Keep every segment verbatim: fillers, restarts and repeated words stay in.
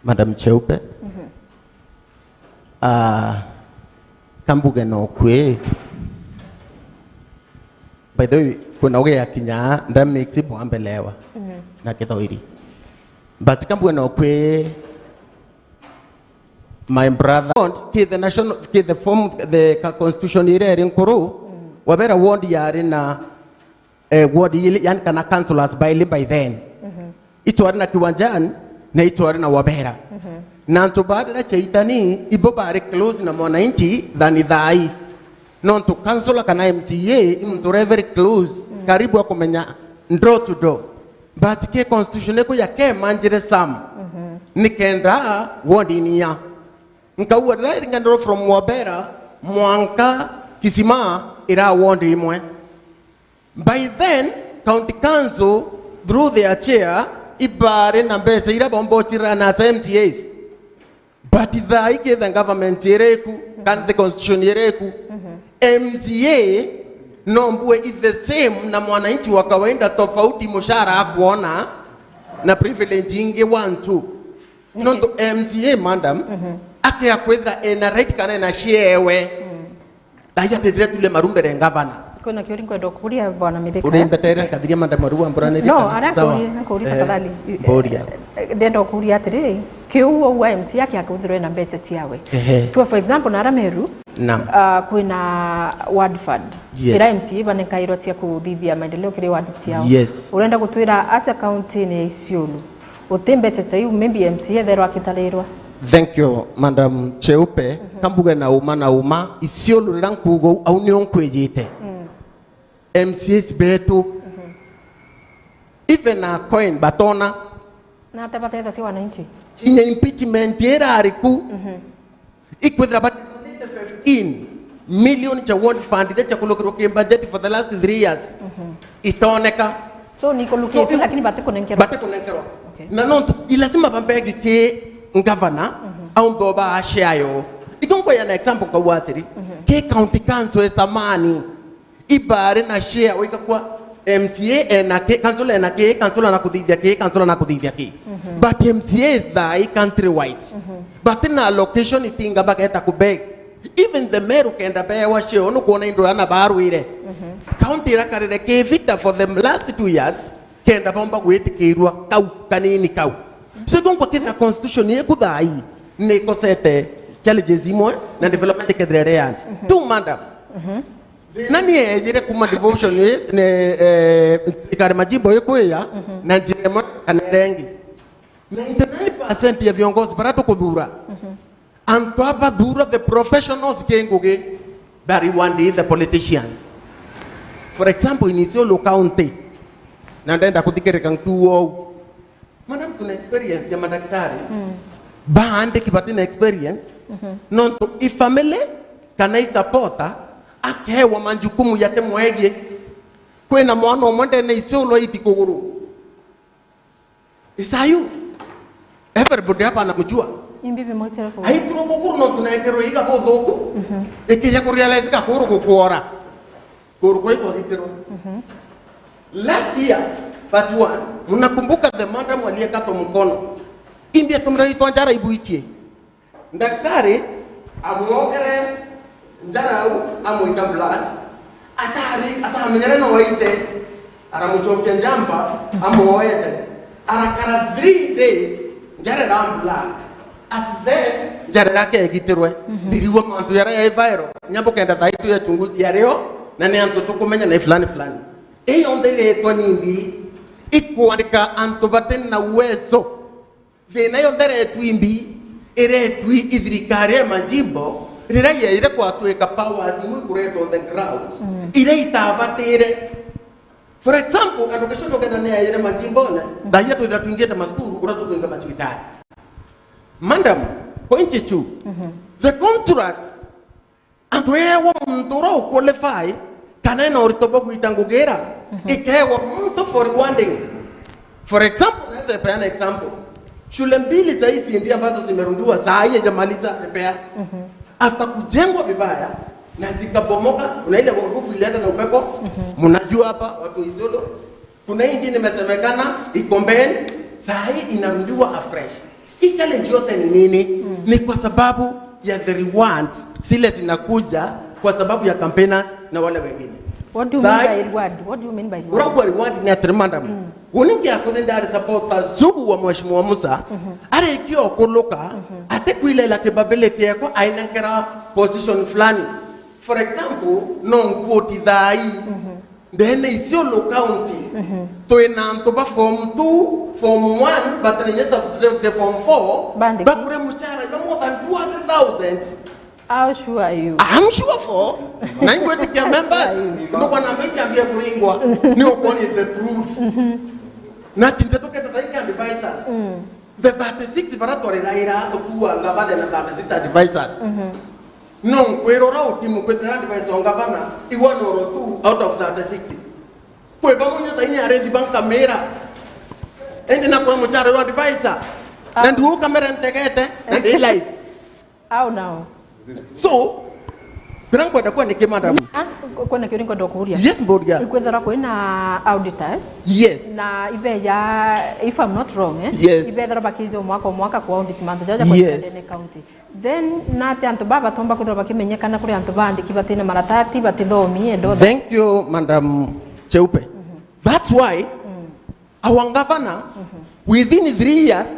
Madam Cheupe. Ah, kambuge no kwi. By the way, kwina uge yakinya ndamix bwambelewa na Kithoiri. But kambuge no kwi, my brother, ki the national, ki the form, the ka-, constitution iria iri nkuru, Wabera ward yari na eh, ward ili, yani kana councillors baili by then. Itwari na Kiwanjani na itwari na Wabera. Na antu barira chaitani ibo bari close na mwananchi than thai. Nontu councillor kana M C A i muntu uria very close, karibu akumenya door to door. But ki constitution iku ya ke manjire Sam, nikenda ward inia. Nkauga riria iringanirwo from Wabera mwanka Kisima ira ward imwe. By then, county council, through their chair, ibari na mbeca iria bombochira na asa M C As. But thaa ii kithe government iriku, kana the constitution iriku, M C A no mbue i the same na mwananchi wa kawaida, tofauti mushara akuona na privilege ingi one two. Nontu M C A, madam, akea kwithira ena right kana ena share ewe. Thaija tethire tule maru mbere ya ngavana. Kwina kiuri nkwenda kuria bwana Mithika. Urimbetere nkathiria madam aru amburaniri. No, kana? Ara sawa. Kuria, na kuria, eh, tafadhali. Mboria. Eh, ndenda kuria atiri, kiu ugwa M C A akea kwithirwa ena mbeca ciawe. Ehe. Tue for example, na ara Meru, naam, ah, kwina ward fund. Yes. Ira M C A banenkairwa cia kuthithia maendeleo kiri ward ciao. Yes. Urenda gutwira atia county-ini ya Isiolo? Uti mbeca ta iu, maybe M C A etherwa akitarirwa. Thank you, Madam Cheupe. Kambuge na uma na uma, Isiolo rira nkuuga uu, au nio nkwijite. M C As betu, even a coin batona. Na ate batetha cia wananchi? Kinya impeachment irari ku. Ikwithira batonete fifteen million cha ward fund iria chakulukirwo ki budget for the last three years. Itoneka. So, ni kulukirwo, so, lakini batikunenkerwa? Batikunenkerwa. Okay. Na nontu i lazima bambegi ki ngavana, au mbo ba share yo. Itongo ya na example nkauga atiri, ki county council ya samani, ibari na share, uikakwa M C A ena ki, councillor ena ki, councillor na kuthithia ki, councillor na kuthithia ki. But M C As thaa ii countrywide. But na allocation itinga bageta ku beg. Even the mayor ukenda bewa share, nukwona indo ana barwire. County irakarire ki vita for the last two years, kenda bomba gwitikirwa kau kanini kau. So, igongo kethira constitution yeku thaa ii nikosete challenges imwe na development ikethira iri yandi. Tu, madam. Thina ni ejire kuma devolution ii, ni, eh, thirikari majimbo ikwiya na njira imwe kana iria ingi. Ninety-nine percent ya viongozi baria tukuthura, antu aba bathura the professionals ki ngugi, that one day the politicians. For example, in Isiolo County, na ndenda kuthikirika ntu ou. Madam, tuna experience ya madaktari. Baandiki batina experience. Nontu i family kana i supporter akewa majukumu yate mwegie. Kwina mwana umwe ndene Isiolo aiti kuguru. Isayu. Everybody hapa anamjua. Imbi bimwitire kuguru. Aitirwo kuguru nontu nekerwo iga buthuku. Ikija kurealize ka kuguru gukwora. Kuguru kwa iko gitirwo. Last year, part one, mnakumbuka the madam aliyekatwa mkono. Imbi atumira itwa njara ibuitie. Daktari amwogere njara au, amwita blood, atari, atamenyere no waite, aramucokia njamba, amwoete, arakara three days, njara ira blood, at then, njara irake igitirwe. Ndirigua mantu yara ya viral, nyambo kenda thaitu ya chunguzi yario, na ni antu tukumenya na fulani fulani. Ii yonthe iretwa ni mbi, ikwandika antu bati na uwezo. Thina yonthe iretwi mbi, iretwi i thirikari ya majimbo, riria yaire kwatwika powers imwe kuretwa on the ground, iria itabatire. For example, education ukenda ni yaire majimbone, thaia twithira twingite masukuru, uria tukwinga macibitari. Madam, point two, the contracts. Antu ewa muntu uria uqualify kana ena urito bwa gwita ngugira, ikewa muntu for rewarding. For example, naweza peana example. Shule mbili za E C D ambazo zimerundiwa saa hii haijamaliza repair. After kujengwa vibaya na zikabomoka, kuna ile roof ilienda na upepo, mnajua hapa watu wa Isiolo. Kuna hii ingine imesemekana iko Mbeni, saa hii inarundiwa afresh. Hii challenge yote ni nini? Ni kwa sababu ya the reward zile zinakuja kwa sababu ya campaigners na wale wengine. What do you mean by reward? What do you mean by reward? Urauga reward ni atiri, madam. Uni ngiakuthi ndari supporter sugu wa Mheshimiwa Musa, arikia ukuluka, ati kwilela capability yakwa ainenkera position fulani. For example, no nkuoti thaa ii, ndene Isiolo County, twina antu ba form two, form one, batarenya certificate form four, bakure mucara jwa more than two hundred thousand. How sure are you? I'm sure for. Na ingwitikia members, nduko namba ikiambia kuringwa, ni ukoni is the truth. Na kinje tukete thaiki advisors. The thirty-six bara twariraira tukua ngavana na thirty-six advisors. No nkwirora utimu kwithira advisor o ngavana, iwa noro two out of thirty-six. Kwi bamwe nyo thaini arethi bankamira. Indi nakura muchara yo advisor. Na ndugu kamera ntegete, na ndi live. How now? So, bira nkwenda kwa niki, madam? Ah, kwona kiuri nkwenda kuria. Yes, mboria. Ikwethera kwina auditors. Yes. Na ibeya, if I'm not wrong, eh? Yes. Ibethera bakija mwaka o mwaka ku audit mantu jaja kwa Yes. Ndene County. Then nati antu baba batomba kwithira bakimenyekana kuri antu baandiki batina maratati, batithomi, and all that. Thank you, Madam Cheupe. That's why our governor, within three years,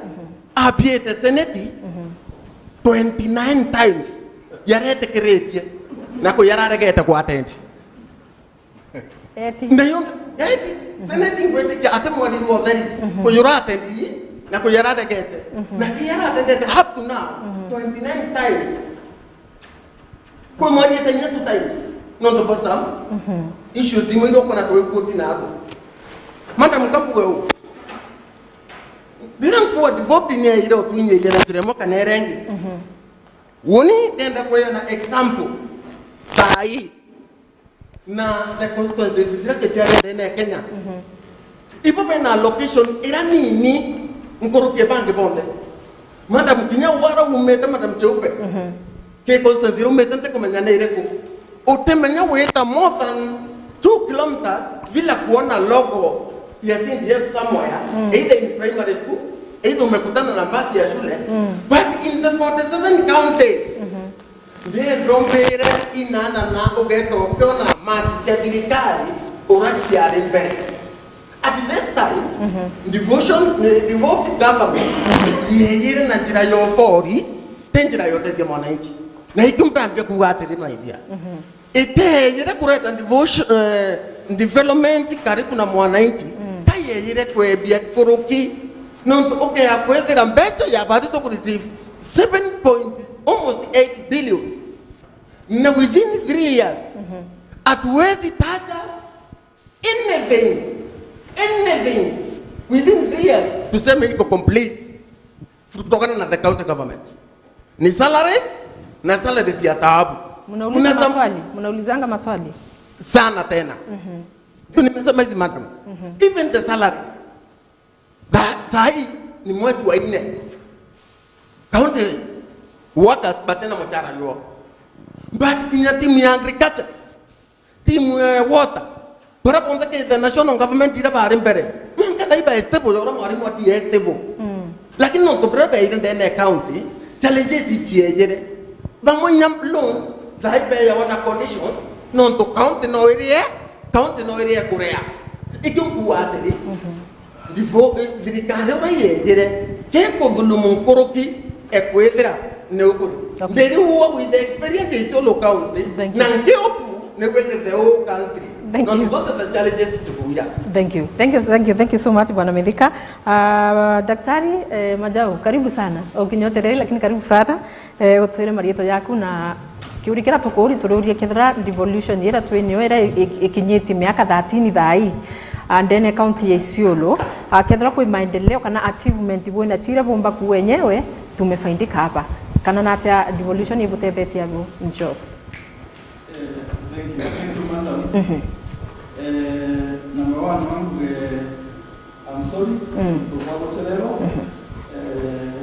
apiite seneti twenty-nine times, yaretikiritie na ku yararegete ku attend. Eti. Nayo, eti, seneti ngwitikia ati mweri wa utheri, kuyura attend na ku yararegete. Na ki yararegete up to now, twenty-nine times. Kwa mwariete inya two times. Nontu bwa some issues imwe iria ukona twikuti na antu. Madam, kambuge u. Bira nkuwa developed ni aire utunye ijana njira imwe kana iria ingi. Woni ndenda kueana example. Thaa ii na the constituencies ziria ciaciarire ne Kenya. Ibo bena allocation ira nini nkuruki bangi bonthe. Madam, kinya wara umite, Madam Cheupe. Ki constituency ira umite ntikumenya ni iriku. Utimenya wita more than two kilometers bila kuona logo ya C D F somewhere, either in primary school, either umekutana na basi ya shule, but in the forty-seven counties, Ndie ndombire inana na ugeta ukiona mati cia thirikari ura ciari mbere. At this time, devotion, devolved government yeyire na njira ya ubori, ti njira ya utethia mwananchi. Na ikio mtambia kuuga atiri, my dear. Iteyire kureta devotion, eh, development karibu na mwananchi, ta yeyire kwebia kuruki. Nontu ukea kwethira mbeca ya batu tukureceive seven point almost eight billion. Na within three years, hatuwezi taja anything, anything within three years tuseme iko complete kutokana na the county government. Ni salaries, na salaries ya taabu. Mnauliza Kuna sam- maswali, mnaulizanga maswali. Sana tena. Ndio nimesema hivi, madam. Even the salaries. That, sahi ni mwezi wa nne. County workers batena muchara yuo. But kinya timu ya agriculture, timu ya water, bara bonthe ke the national government ira bari mbere. Mwanka thai ba stable, ura mwarimu ati stable. Lakini nontu bura beire ndene ya county, challenges ichiejere. Bamwe nya loans, thai beyawa na conditions, nontu county no irie, county no irie kurea. Ikio nkuuga atiri, Ndivo-, eh, thirikari uria yejire, ke kuthulumu nkuruki ekwithira ni ukuri. Okay. Ndiri uo with the experience ya Isiolo County, Thank you. na ngi uku ni gwithite uu country. Thank No, you. those are the challenges tukuya. Thank you. Thank you, thank you, thank you so much, Bwana Mithika. Ah, Daktari, eh, Majau, karibu sana. Ukinyoterere, lakini karibu sana. Eh, utwire marietwa yaku na kiuri kiria tukuuri, turiurie kethira devolution iria twinio iria i-, i-, ikinyitie miaka thirteen thaa ii, ah, ndene county ya Isiolo, ah, kethira kwi maendeleo kana achievement bwina cio iria bumba kuuga enyewe tumefaidika hapa, kana na atia devolution ibutethetie agu, in short? Eh, thank you. Thank you, madam. Mhm. Eh, number one, wangu, eh, I'm sorry, Mm. tukagochererwa. Mhm. Eh,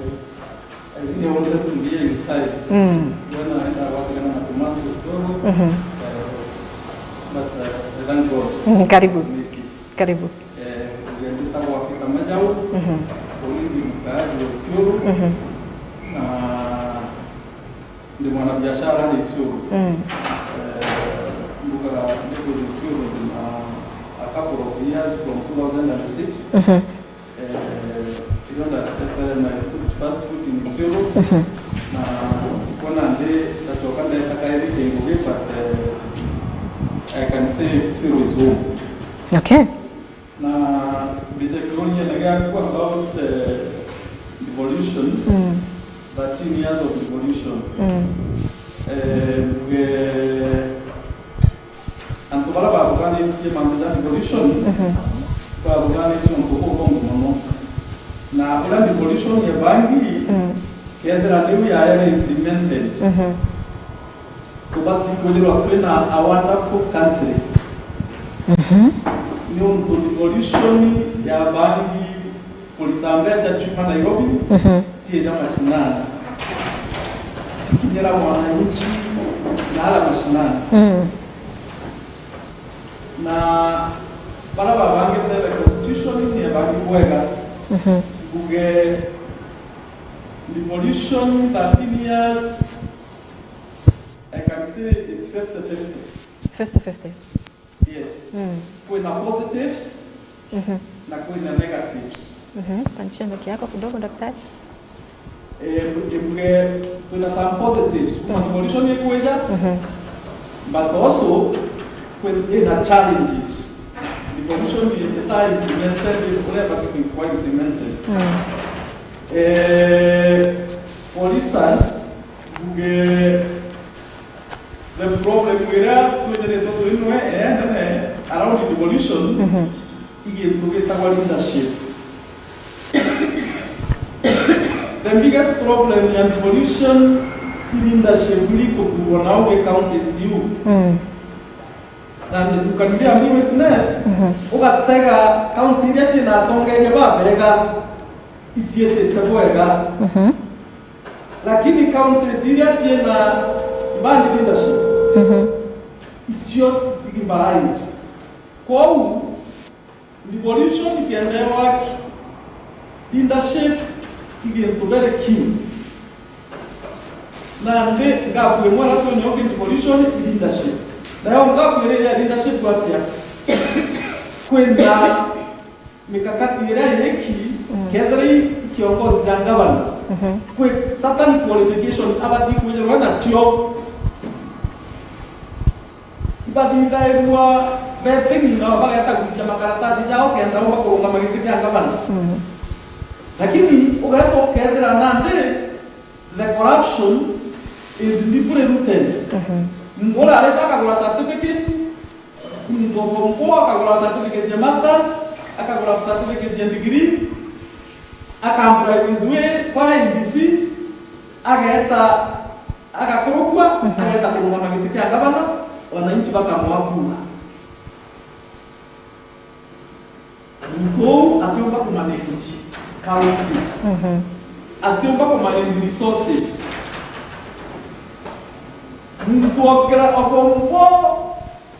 I think I wanted to be in time. Mm. When I, I was gonna mathematics kidogo, Mhm. eh, but, eh, I thank God. Mhm, karibu. Thank you. Karibu. Eh, ndio nitagwa Peter Majau, Mhm. Kũrĩ ndi mkaaji wa Isiolo. Mhm. Na ndi mwanabiashara ni Isiolo. Mm. Eh, mbuga ndiko Isiolo na a couple of years from two thousand and six. Mhm. Eh, irio ndasitete my foot, first foot in Isiolo. Mhm. Na kona ndi ndacoka ndeta kairi kingugi, but, eh, I can say Isiolo is home. Okay. Na mbite kiuria na giaku about, eh, devolution, Mm. thirteen years of devolution. Mm. Eh, mbuge, antu baria babuganitie mantu ja devolution, Mhm. babuganitie untu bubongi mono. Na uria devolution ya bangi, Mm. kethira riu yaere implemented, Mhm. tubati kwithirwa twina a wonderful country. Mhm. Niuntu devolution ya bangi kurita mbeca ciuma Nairobi, Mhm. ciija mashinani. Cikinyira mwananchi na ala mashinani. Mm. Na bara babangite the constitution ni abangi bwega. Mhm. Mbuge devolution thirteen years, I can say it's fifty fifty. Fifty fifty. Yes. Mm. Kwina positives Mhm. na kwina negatives. Mhm. Pandisha mic yako kidogo, daktari. Eh, mbuge twina some positives kuma devolution ikwija, Mhm. but also kwina challenges. Devolution ita implemented uria ibati kwa implemented. Mm. Eh, for instance, mbuge the problem iria twithiritwe twinwe, eh, nene around devolution, Mhm. i gintu gitagwa leadership. The biggest problem ya devolution i leadership iria ikuthurwa na uge counties iu. Mm. And you can bear me witness, Mhm. ugatega county iria ciina atongeria babega, iciitite bwega. Mhm. Lakini counties iria ciina bad leadership, Mhm. icio citigi behind. Kwou, devolution ikiendewa ki, leadership i gintu very key. Nandi ngapu imwe iria twinayo ki devolution i leadership. Nayo ngapu iria ya leadership atia? Kwina mikakati iria yiki, Mm. kethira i kiongozi ja ngavana, Mhm. kwi certain qualification abati kwithirwa nacio. Ibathithairua vetting nao bageta gwikia makaratasi jao kenda umba kurungama giti kia ngavana. Mm. Lakini ugeta ukethira nandi the corruption is deeply rooted. Mhm. Muntu uria areta akagura certificate, muntu o form four akagura certificate ya masters, akagura certificate ya degree, akambribe his way kwa I E B C, ageta, agakurukua, Mhm. ageta kurungama giti kia ngavana, wananchi bakamwakura. Muntu uu atiumba kumanage county. Mhm. Atiumba kumanage resources. Muntu okira o form four,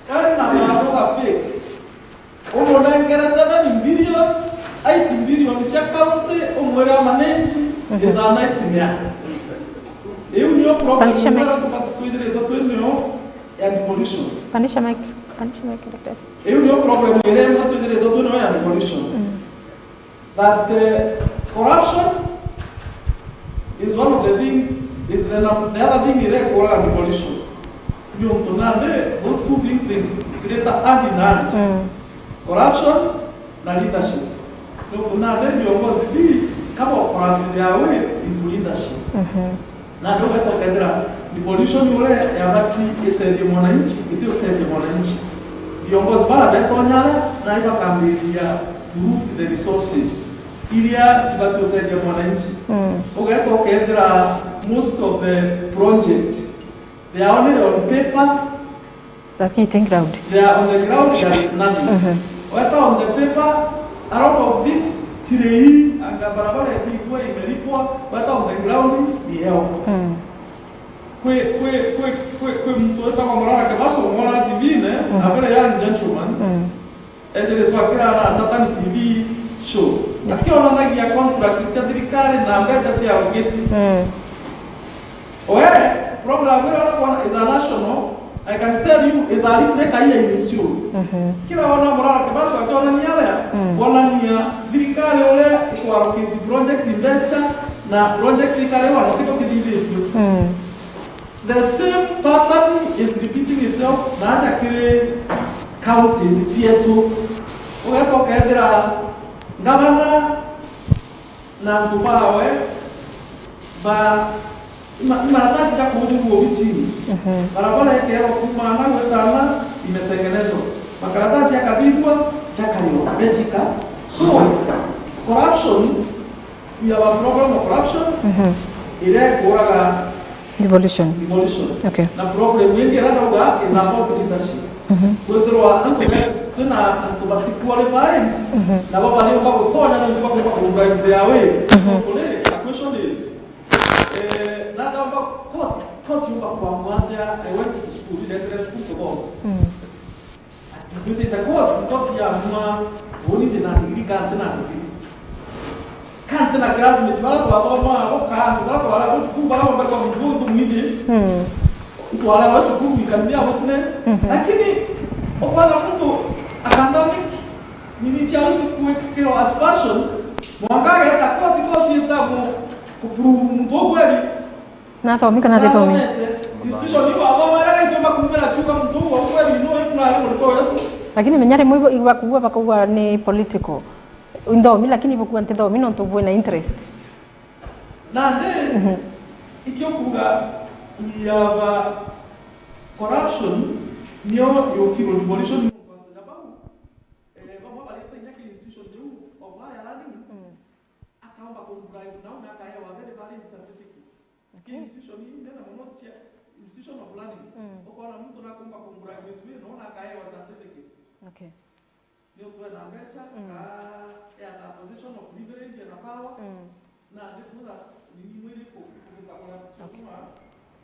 kari na kaano ga fake. Umunengere seven billion, eight billion cia county, umwire amanage, Mhm. is a nightmare. Iu niyo problem Pandisha mic. Imwe tubati twithiritwe twinayo ya devolution. Pandisha mic, pandisha mic, daktari. Iu niyo problem iria imwe twithiritwe twinayo ya devolution. Mm. That, eh, corruption is one of the thing, is the, num- the other thing iria ikuraga devolution. Niuntu nandi, those two things they, cirita hand in hand. Mm. Corruption na leadership. Niuntu nandi viongozi bi kaba corrupt their way into leadership. Mhm. Nandi ugeta ukethira devolution uria yabati itethie mwananchi, iti utethia mwananchi. Viongozi bara betonya aria, nai bakambiriria to loot the resources iria cibati utethia mwananchi. Mm. Ugeta ukethira most of the project, they are only on paper, Lakini ti ground. They are on the ground, there is nothing. Mhm. Weta on the paper, a lot of things, chirei, anga barabara ipigwe imelipwa, weta on the ground, ni hell. Mm. Kwi, kwi, kwi, kwi, kwi muntu wetagwa Murara Kibaso, mwona T V-ini, Mhm. a very young gentleman, Mm. ethirite akira na Satan T V show. Akionanagia contract cia thirikari na mbeca cia rugiti. Mm. We, program ira ukwona is a national, I can tell you, is a replica ya issue. Mhm. Kira wona Murara Kibaki akionania aria, mm, wonania thirikari uria ikwalocate project mbeca na project ikariwa na kito kithithitue. Mm. The same pattern is repeating itself na aja kiri counties cietu. Ugeta ukethira ngavana na antu bawe ba ima-, imaratasi ja kuujurua obicini. Mhm. Barabara ikeerwa kuuma ana gwita ana imetengenezwa. Makaratasi yakathithua, jakariwa, bejika. So, corruption, we have a problem of corruption, mhm, iria ikuuraga devolution. Devolution. Okay. Na problem ingi iria ndauga is about leadership. Mhm. Kwithirwa antu be-, twina antu bati qualified, mhm, nabo bariumba gutonya nontu bakumba ku drive their way. Mhm. Kuri, a question is, eh, nathomba koti, koti yumba kuamua atia I went to school, ndetire cukuru kuthoma? Mm. Ati twitite koti, koti yaamua, uuni ndina ndigiri, ka ntina ndigiri. Ka ntina classmate, bara twathomaa, uka antu bara twara, utuku bara wambe kwa muntu untu mwiji. Mm. Twara wa cukuru, we can be a witness. Mhm. Lakini, ukwona muntu academic, nini cia utuku kwikirwa as passion, mwanka ageta koti, koti itamu kuprove muntu ukweli. Nathomi kana ndithomi? Nathomete. Institution iu wathoma iria gaituma kumira ciuga muntu uu wa ukweli no iku nari murutwa wetu. Lakini menya rimwe ibu-, ibakuua bakaua ni political. Nthomi, lakini ibukua ntithomi nontu bwina interest. Nandi, mhm, ikio kuuga we have, uh, corruption, nio yukirwe devolution nontu antu ja bau, eh, bamwe barite inya ki institution jiu of higher learning, mm, akaomba kubribe nau na akaewa very valid certificate. Okay. Ki institution inene mono cia institution of learning. Mm. Ukoona muntu nakumba kumbura G S B, no na akaewa certificate. Okay. Ni utwe na mbeca, mm, ka ya ta position of leverage na power. Mm. Na ndi tuuga ni ni mwiri ku-, kugitagura, okay, kuma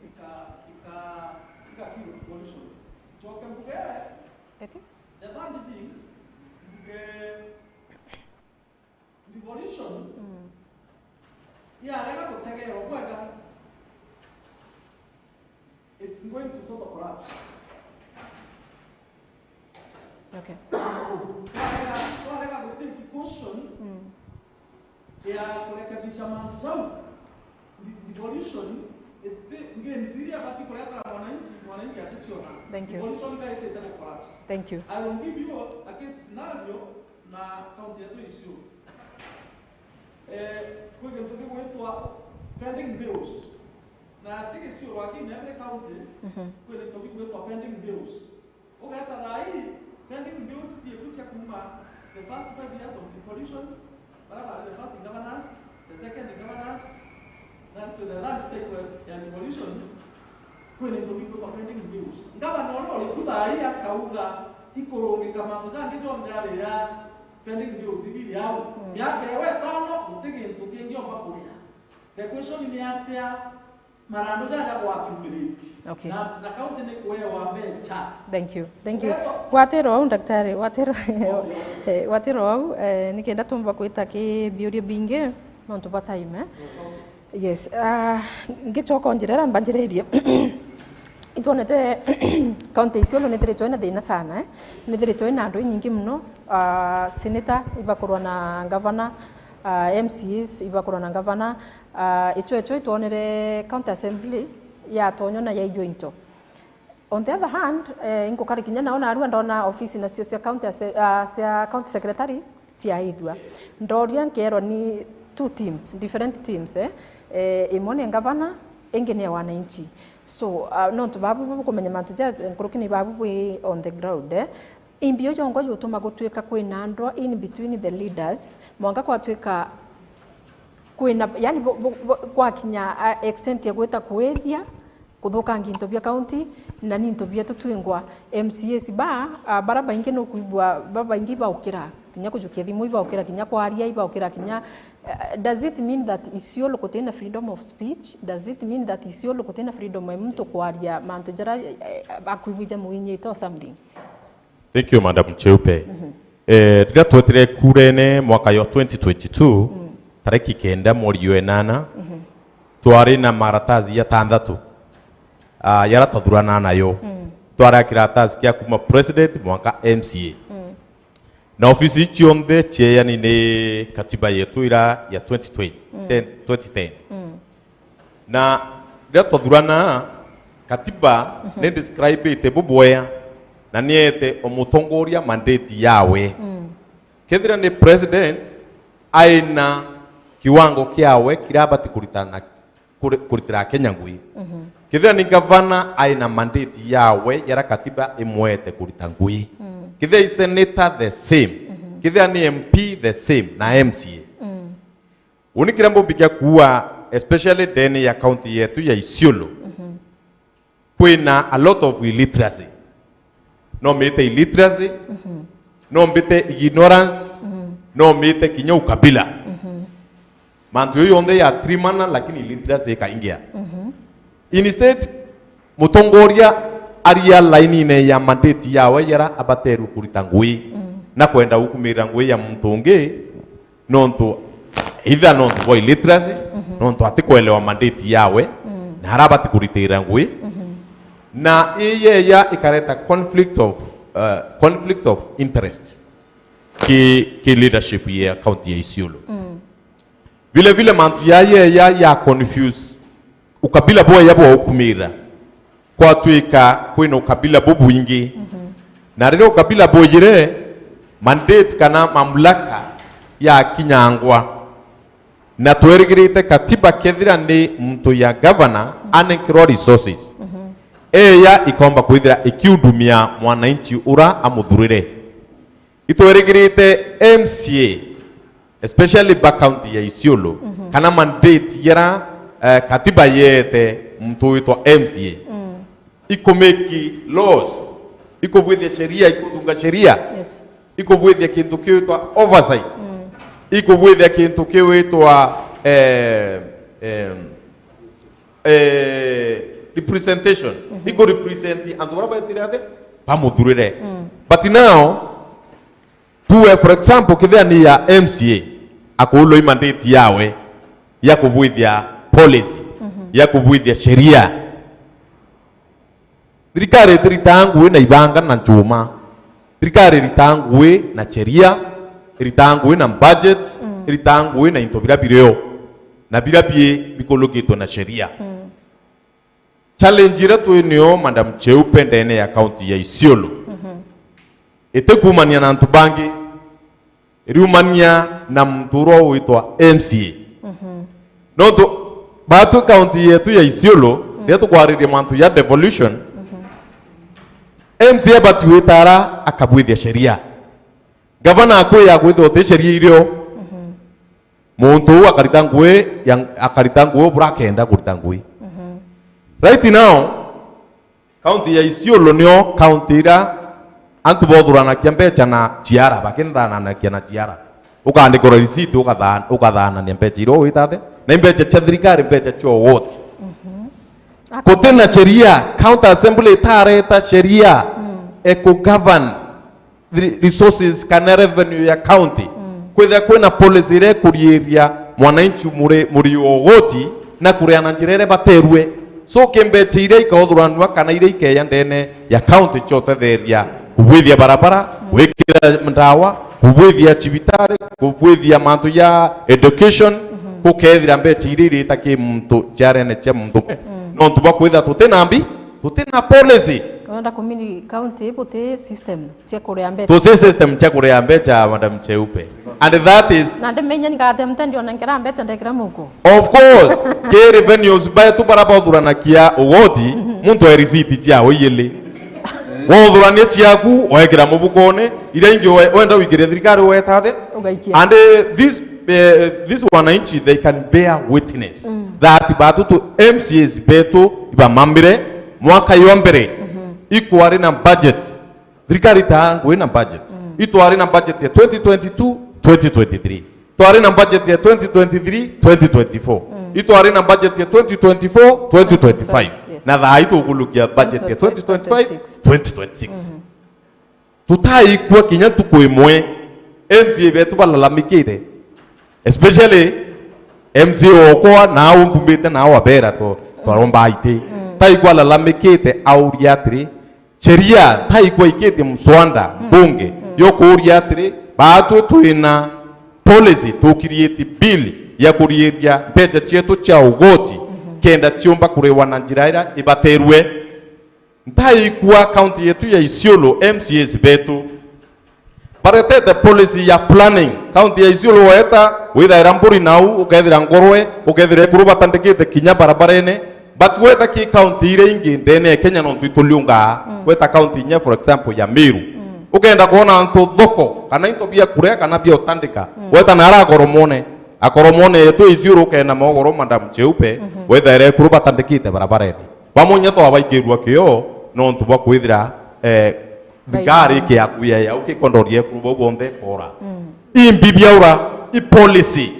ika-, ika-, ika kill pollution. Njoke mbuge, eti? The third thing, mbuge Devolution, mm, yarega gutegerwa bwega, it's going to total collapse. Okay. Twarega, twarega gutake caution, mm, ya kurekebisha mantu jau, de-, devolution, iti, ngenzi iria ibati kuretera mwananchi, mwananchi aticiona. Thank you. Devolution ikaitite ku collapse. Thank you. I will give you a case scenario. Na kaunti yetu Isiolo, eh, kwi gintu gigwitwa pending bills. Na ti Isiolo aki, in every county, mhm, kwi gintu gigwitwa pending bills. Ugeta thaa ii, pending bills cietu cia kuuma the first five years of devolution, bara bari the first governors, the second governors, na to the third cycle ya devolution, kwina into bikwitwa pending bills. Ngavana uria uri ku thaa ii akauga ikurungika mantu jangi jonthe ari ya pending bills ibiri au. Mm. Miaka iyo itano, guti gintu kingi omba kuria. The question ni atia marandu jaja gwa accumulate? Okay. Na, na county ni kuewa mbeca. Thank you. Thank you. Ugetwa- Watiro au, daktari, watiro, okay, eh, watiro au, eh, nikenda tumba kwita ki biuria bingi, nontu bwa time, eh? Yes, ah, ngicoka njirera mbanjiririe. Itwonete county Isiolo nithiritwe ina thina sana, eh? Nithiritwe ina andu inyingi muno, ah, senator ibakorwa na governor, ah, M C As ibakorwa na governor, ah, icho icho itwonere county assembly yatonywa na yaijwa into. On the other hand, eh, inkukari kinya nao narua ndona ofisi nacio cia county ase-, ah, cia county secretary ciaithua. Ndoria nkerwa ni two teams, different teams, eh. Eh, imwe ni ngavana, ingi ni ya wananchi. So, ah, nontu babu bukumenya mantu ja nkuruki ni babu bwi on the ground, eh. Imbi iyo yongwa yutuma gutwika kwina ndwa in between the leaders, mwanka kwatwika kwina, yani, bu-, bu-, bu-, gwakinya, ah, extent ya gwita kwithia, kuthukangia into bia county, na ni into bietu twingwa. M C As ba, ah, bara baingi nukwigua, babaingi ibaukira kinya kujukia thimu, ibaukira kinya kwaria, ibaukira kinya, eh, does it mean that Isiolo kutina freedom of speech? Does it mean that Isiolo kutina freedom ya muntu kwaria mantu jara, eh, akwigwija mwinyite or something? Thank you, Madam Cheupe. Mhm. Eh, riria twetire kurene mwaka yo twenty twenty-two, tariki kenda mweri wa enana, twari na maratathi jatanthatu, ah, jaria twathurana nayo. Twari na kiratasi kia kuma president mwanka M C A. Na ofisi ii cionthe cieeyani ni katiba yetu ira ya twenty twenty, ten, twenty ten. Na riria twathurana, katiba ni describe-ite bubwea, na ni eete o mutongoria mandate yawe. Kethira ni president, aina kiwango kiawe kiria abati kuritana, kuri-, kuritira Akenya ngui. Kethira ni gavana, aina mandate yawe jaria katiba imwete kurita ngui. Kethira i senator, the same. Kethira ni M P, the same, na M C A. Uni kiria mbumbikia kuuga, especially ndene ya county yetu ya Isiolo, kwina a lot of illiteracy. No mite illiteracy, no mbite ignorance, no mite kinya ukabila. Mantu yo yonthe ya trimana, lakini illiteracy ikaingia. Instead, mutongoria aria lainine ya mandate yawe jaria abaterwe kurita ngui, na kwenda gukumira ngui ya muntu ungi, nontu either nontu bwa illiteracy, nontu atikwelewa mandate yawe, na aria abati kuritira ngui, na iyeya ikareta conflict of, uh, conflict of interest ki, ki leadership ya county ya Isiolo. Vile vile mantu ya yeya ya confuse ukabila bweya bwa ukumira, kwatwika kwina ukabila bubwingi. Na riria ukabila bujire, mandate kana mamlaka yakinyangwa, na twerigirite katiba kethira ni muntu ya governor anenkerwa resources, eya ikomba kwithira ikiudumia mwananchi ura amuthurire. Itwerigirite M C A, especially ba county ya Isiolo, kana mandate yera, eh, katiba yete muntu witwa M C A. Ikumeki laws, ikubwithia sheria, ikuthunga sheria, Yes. ikubwithia kintu kiwitwa oversight, ikubwithia kintu kiwitwa, eh, eh, eh, representation, ikurepresent antu bara betire ate bamuthurire. But now, tuwe, for example, kithia ni ya M C A, akuulwa i mandate yawe ya kubwithia policy, ya kubwithia sheria. Thirikari itiritaa ngui na ibanga na nchuma. Thirikari iritaa ngui na sheria, iritaa ngui na budget, iritaa ngui na into biria birio, na biria bi bikulukitwe na sheria. Challenge iria twi nio, Madam Cheupe, ndene ya county ya Isiolo, itikumania na antu bangi, iriumania na muntu uria witwa M C A. Nontu batwi county yetu ya Isiolo, riria tukwariria mantu ya devolution, M C A abati gwitara akabwithia sheria. Gavana akwia gwithwa uti sheria irio. Muntu uu akarita ngui ya, akarita ngui bura akenda kurita ngui. Right now, county ya Isiolo nio county iria antu bothuranagia mbecha na ciara, bakinthananagia na ciara. Ukandikirwa receipt, ukathan-, ukathanania mbecha iria ugwita atia, na imbecha cia thirikari, mbecha cia ugoti. Guti na sheria, county assembly itareta sheria e ku govern re-, resources kana revenue ya county. Kwithira kwina policy iria ikuriiria mwananchi muri, muri ugoti na kuria na njira iria baterue. So, kimbecha iria ikauthuranua kana iria ikeya ndene ya county cia utetheria, kubwithia barabara, gwikira ndawa, kubwithia cibitari, kubwithia mantu ya education, gukethira mbecha iria irita ki muntu, ciarene cia muntu umwe. Nontu bwa kwithira tutina mbi, tutina policy. Urenda kumini county ibuti system cia kuria mbecha. Tuti system cia kuria mbecha, Madam Cheupe. And that is... Na ndimenya ni ngate mtendi ona nkira mbecha ndekira muko. Of course, ki revenues betu bara bothuranagia ugoti, muntu e receipt ciao iyili. Wothurania ciaku, wekira mubukone, iria ingi we-, wenda wikire thirikari weta thi. Ugaikia. And, eh, this, eh, this wananchi, they can bear witness that batutu M C As betu ibamamire mwaka yo mbere, ikwari na budget. Thirikari itaangwi na budget. Itwari na budget ya twenty twenty-two, twenty twenty-three. Twari na budget ya twenty twenty-three, twenty twenty-four. Itwari na budget ya twenty twenty-four, twenty twenty-five. Yes. Na thaa hii tukulukia budget ya twenty twenty-five, twenty twenty-six. Tutaikua kinya ntuku imwe M C A betu balalamikite, especially M C A okwa, na umbumite na wabera to twaromba aiti. Taikwa alalamikite auria atiri, sheria taikwa ikitie mswanda mbunge yokuuria atiri, baatwe twina policy tukiriitie bill ya kuriiria mbeca cietu cia ugoti kenda ciumba kuriwa na njira iria ibaterwe. Ntaikua kaunti yetu ya Isiolo M C As betu baretete policy ya planning. Kaunti ya Isiolo weta withaira mburi nau, ukethira ngurwe, ukethira ikuru batandikite kinya barabarene, but weta ki kaunti iria ingi ndene ya Kenya nontu ituliungaa, weta kaunti inya for example ya Meru, ukenda kwona antu thoko kana into bia kuria kana bia utandika, weta nara akoromone, akoromone yetu Isiolo ukena mogoro Madam Cheupe, wethaira ikuru batandikite barabarene. Bamwe inya twabaikirua kio nontu bwa kwithira, eh, thigari ikiakuya yau kikondoria ekuru bau bonthe ikora. Imbi biaura, i policy.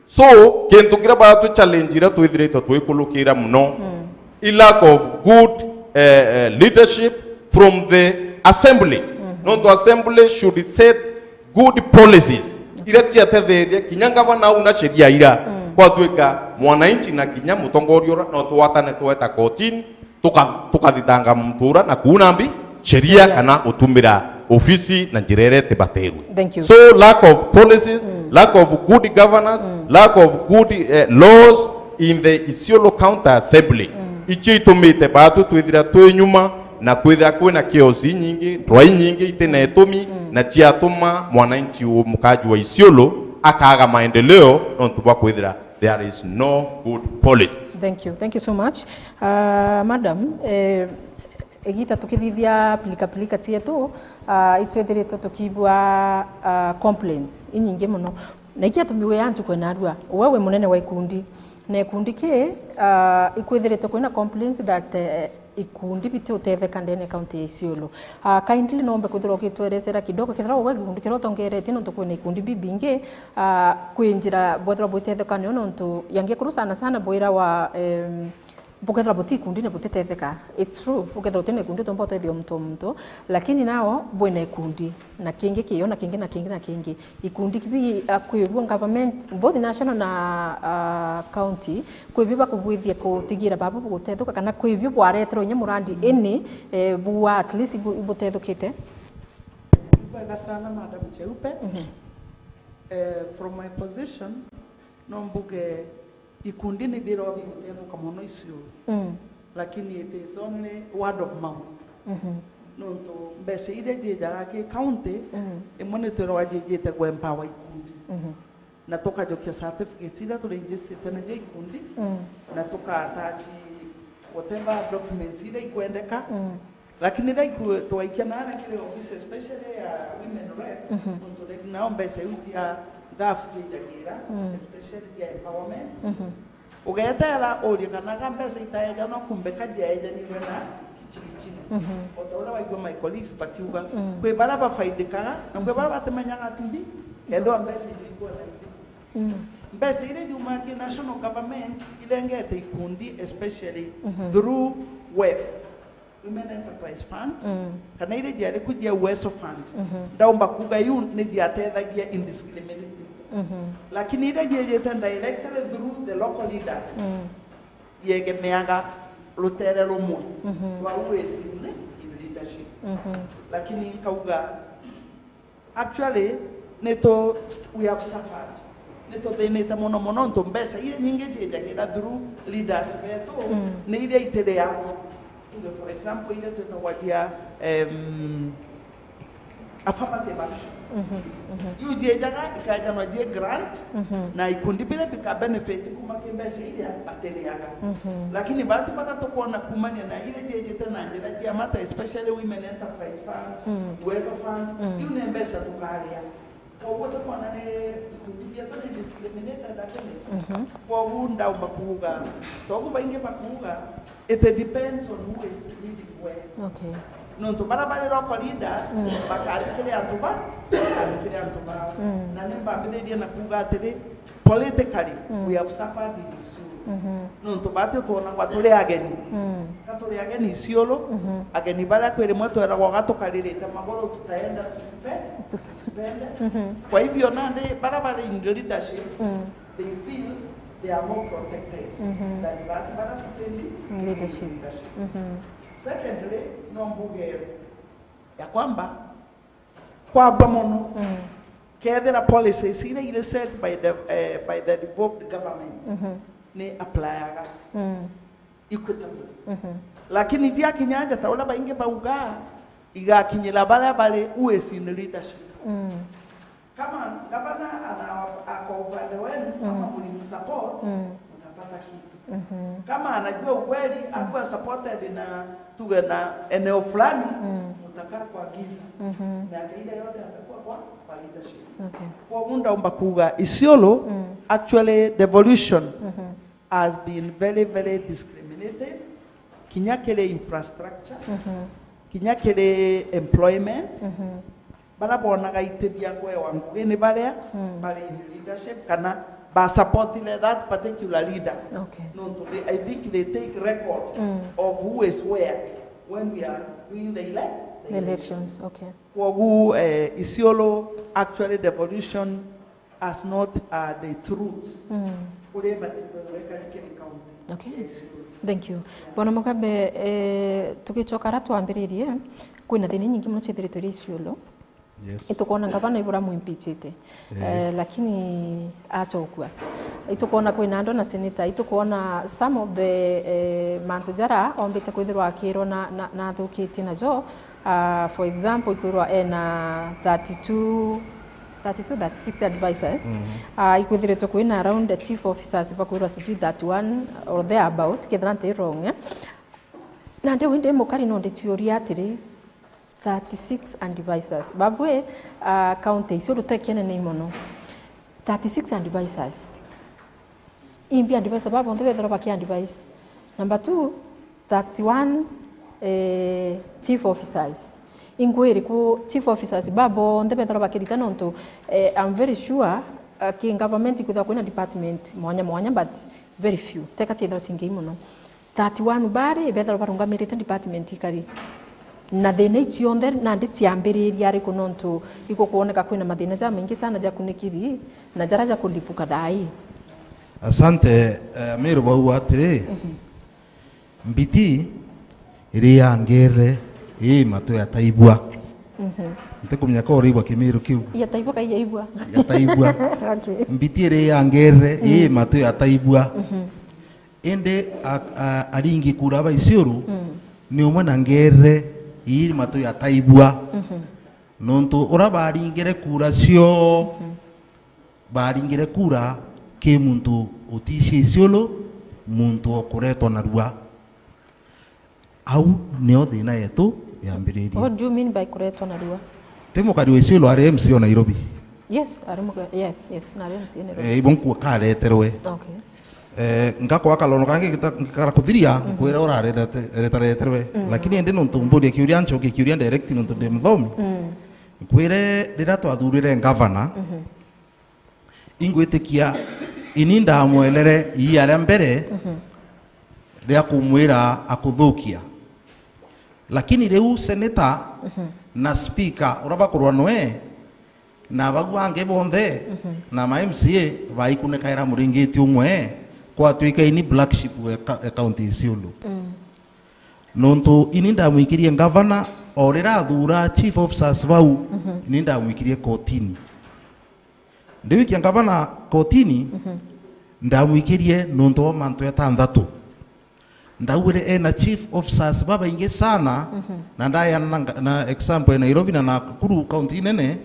So kintu kiria batwi challenge iria twithiritwe twikulukira muno, i lack of good, eh, eh, leadership from the assembly. Nontu assembly should set good policies iria ciatetheria kinya ngavana au na sheria ira, kwatuika mwananchi na kinya mutongoria ura no twatane tweta kotini, tuka-, tukathitanga muntu ura na kuuna mbi sheria kana utumira ofisi na njira iria itibaterwe. Thank you. So lack of policies, lack of good governance, lack of good, eh, laws in the Isiolo County Assembly. Icio itumite batu twithira twi nyuma na kwithira kwina chaos inyingi, ndwaa inyingi itina itumi, na ciatuma mwananchi u-, mukaji wa Isiolo akaga maendeleo nontu bwa kwithira there is no good policies. Thank you. Thank you so much. Uh, madam, eh, igita tukithithia pilika pilika cietu, uh, itwithiritwe tukibua, uh, complaints inyingi muno. Na ikiatumiwe antu kwena arua, we wi munene wa ikundi. Na ikundi ki, uh, ikwithiritwe kwina complaints that, eh, ikundi biti utetheka ndene kaunti ya Isiolo. Ah, kindly nombe kwithirwa ukitwerecera kidogo, kethira ugwe gikundi kiria utongeretie, nontu kwina ikundi bibingi, ah, kwi njira bwethirwa bwitetheka nio, nontu yangi kuru sana sana bwira wa, em, bukethirwa buti ikundi ni butitetheka. It's true, ukethirwa utina ikundi utomba utethia muntu o muntu, lakini nao bwina ikundi, na kingi kiyo, na kingi, na kingi, na kingi. Ikundi kibi, ah, kwi bo government, both national na, ah, county, kwi bi bakubwithia kutigira baba bugutethuka, kana kwi bi bwareterwe inya murandi ini, eh, bua at least ibu-, ibutethukite? Bwega sana, Madam Cheupe. Mhm. Eh, from my position, no mbuge ikundi ni birwa bigutethuka mono icio. Mm. Lakini it is only word of mouth. Mhm. Nontu mbeca iria ciijaga ki county, mm, imwe ni twiragwa ciijite ku empower ikundi. Mhm. Na tukajokia certificates iria turegistrite nacio ikundi, mm, na tuka attach whatever documents iria ikwendeka. Mm. Lakini riria iku-, twaikia naana kiri office, especially ya women rep, mhm, nontu regi nao mbeca iu cia ngafu ciijagira, mm, especially cia empowerment. Mhm. Ugeteera urie kana ga mbeca itaejanwa, kumbe ka jiaejanirwe na kichirichiri. Mhm. O ta uria waigua my colleagues bakiuga, mm, kwi baria bafaidikaga, na kwi baria batimenyaga ati mbi, kethirwa mbeca icio ikwona ithi. Mm. Mbeca iria iumaga ki national government irengete ikundi, especially, mhm, through wef. Women Enterprise Fund, mm, kana iria ciari ku cia Uwezo Fund, mhm, ndaumba kuuga iu ni ciatethagia indiscriminately. Mhm. Lakini iria ciejete directly through the local leaders, mm, yegemeaga rutere rumwe, mhm, rwa who is in, in leadership. Mhm. Lakini nkauga, actually, ni tu-, we have suffered. Ni tuthinite mono mono, nontu mbeca iria nyingi ciijagira through leaders betu, mm, ni iria itiriagwa. Tuge, for example, iria twitagwa cia, em, affirmative action. Mhm, mhm. Iu ciijaga ikaejanwa cie grant, mhm, na ikundi biria bika benefit kuma ki mbeca iria batiriaga. Mhm. Lakini batu baria tukwona kumania na iria ciijite na njira cia mata, especially Women Enterprise Fund, mm, Uwezo Fund, mm, iu ni mbeca tukaria. Koguo tukwona ni ikundi bietu ni discriminated against. Mhm. Koguo ndaumba kuuga, togu baingi bakuuga, it depends on who is leading where. Okay. Nontu baria bari local leaders, mm, bakathikiria antu ba, bakathikiria antu bao. Mm. Na ni mbambiririe na kuuga atiri, politically, mm, we have suffered in Isuru. Mhm. Nontu batio twonagwa turi ageni. Mm. Ka turi ageni Isiolo, mhm, ageni baria kwi rimwe tweragwa ga tukaririte maguru tutaenda tusipe-, Tus- tusipende. Mhm. Kwa hivyo nandi baria bari in leadership, mm, they feel they are more protected, mhm, than batu baria tutindi in leadership. Leadership. Mhm. Secondly, no mbuge ya kwamba kwamba mono, mm, kethira policies iria iri set by the, eh, by the devolved government, mhm, ni applyaga, mm, equitable. Mhm. Lakini jiakinya nja ta uria baingi bauga, igakinyira baria bari who is in leadership. Mm. Kama gavana ana-, ako upande wenu, mm, ama mlimsupport, mm, mtapata kitu. Mhm. Kama anajua ukweli, mm, akuwa supported na, tuge, na eneo fulani, mm, mtakaa kwa giza. Mhm. Miaka ile yote atakuwa kwa, kwa leadership. Okay. Kwa hivyo ndaomba kuuga Isiolo, mm, actually devolution, mhm, has been very, very discriminated. Kinya kiri infrastructure, mhm, kinya kiri employment, mhm, baria bonaga iti bia kwewa ngugi ni baria, mm, bari in leadership kana ba supportire that particular leader. Okay. Nontu they, I think they take record, mm, of who is where when we are doing the ele-, the The elections. Elections, okay. Kwogu, eh, Isiolo actually devolution has not had its roots. Mm. Uria ibati kwethirwa ikari kiri county. Okay. Ya Isiolo. Thank you. Yeah. Bwana Mugabe, eh, tugicoka ara twambiririe, kwina thina inyingi mono ciethiritwe iri Isiolo. Yes. Itukwona ngavana ibura mwimpichite. Eh. Eh, lakini acokua. Itukwona kwina andu na senator, itukwona some of the, eh, mantu jara ombite kwithirwa akirwa na, na, na athukitie najo. Ah, for example, ikwirwa ena thirty-two, thirty-two, thirty-six advisors. Mhm. Ah, ikwithiritwe kwina around the chief officers bakwirwa sijui thirty-one or thereabout, kethira nti wrong, eh? Na ndiu indi mukari no ndiciuria atiri, thirty-six advisors. Babwe, ah, county icio rutekenene mono. Thirty-six advisors. Imbi advisor baba bonthe bethirwa baki advise. Number two, thirty-one, eh, chief officers. Ingwiri ku chief officers baba bonthe bethirwa bakirita nontu, eh, I'm very sure, ah, ki government ikwithirwa kwina department mwanya mwanya, but very few. Teka ciethirwa cingei mono. Thirty-one bari bethirwa barungamirite department ikari. Na thina ici cionthe nandi ciambiriria ariku nontu igukwoneka kwina mathina jamaingi sana jakunikiri na jara jakulipuka thaa ii? Asante, eh, Miru bauga atiri, mhm, mbiti iri ya ngerere ii matu yataibua. Mhm. Ntikumenya ka uraigua Kimiru kiu. Yataibua kai yaibua? Yataibua. Okay. Mbiti iri ya ngerere ii, mm, matu yataibua. Mhm. Indi a-, a-, aringi kura ba Isiolo, mm, ni umwe na ngerere ii matu yataibua. Mhm. Nontu uria baringire kura cio, mhm, baringire kura ki muntu utici Isiolo, muntu o kuretwa narua. Au nio thina yetu yambiririe. What do you mean by kuretwa narua? Ti mukari wa Isiolo ari M C A o Nairobi? Yes, ari muka-, yes, yes, nari M C A Nairobi. Eh, ibo nkua kareterwe. Okay. Eh, ngakwa kalono kangi ngita-, ngikara kuthiria, mhm, nkwira uraretareterwe. Mm. Lakini indi nontu mburia kiuria, ncokie kiuria direct nontu ndi muthomi. Mm. Nkwire riria twathurire ngavana, mhm, ingwitikia ini ndamwelere iia ria mbere, mhm, ria kumwira akuthukia. Lakini riu seneta, mhm, na speaker uria bakurwa nwe, na bau bangi bonthe, mhm, na ma M C A baikunikaira muringiti umwe, kwatwika ini black sheep e ka-, e county Isiolo. Mm. Nontu ini ndamwikirie ngavana, o riria athura chief officers bau, mhm, ini ndamwikirie kotini. Ndiwikia ngavana kotini, mhm, ndamwikirie nontu bwa mantu jatanthatu. Ndaugire ena chief officers babaingi sana, mhm, na ndaeana na nga-, na example ya Nairobi na Nakuru, county nene,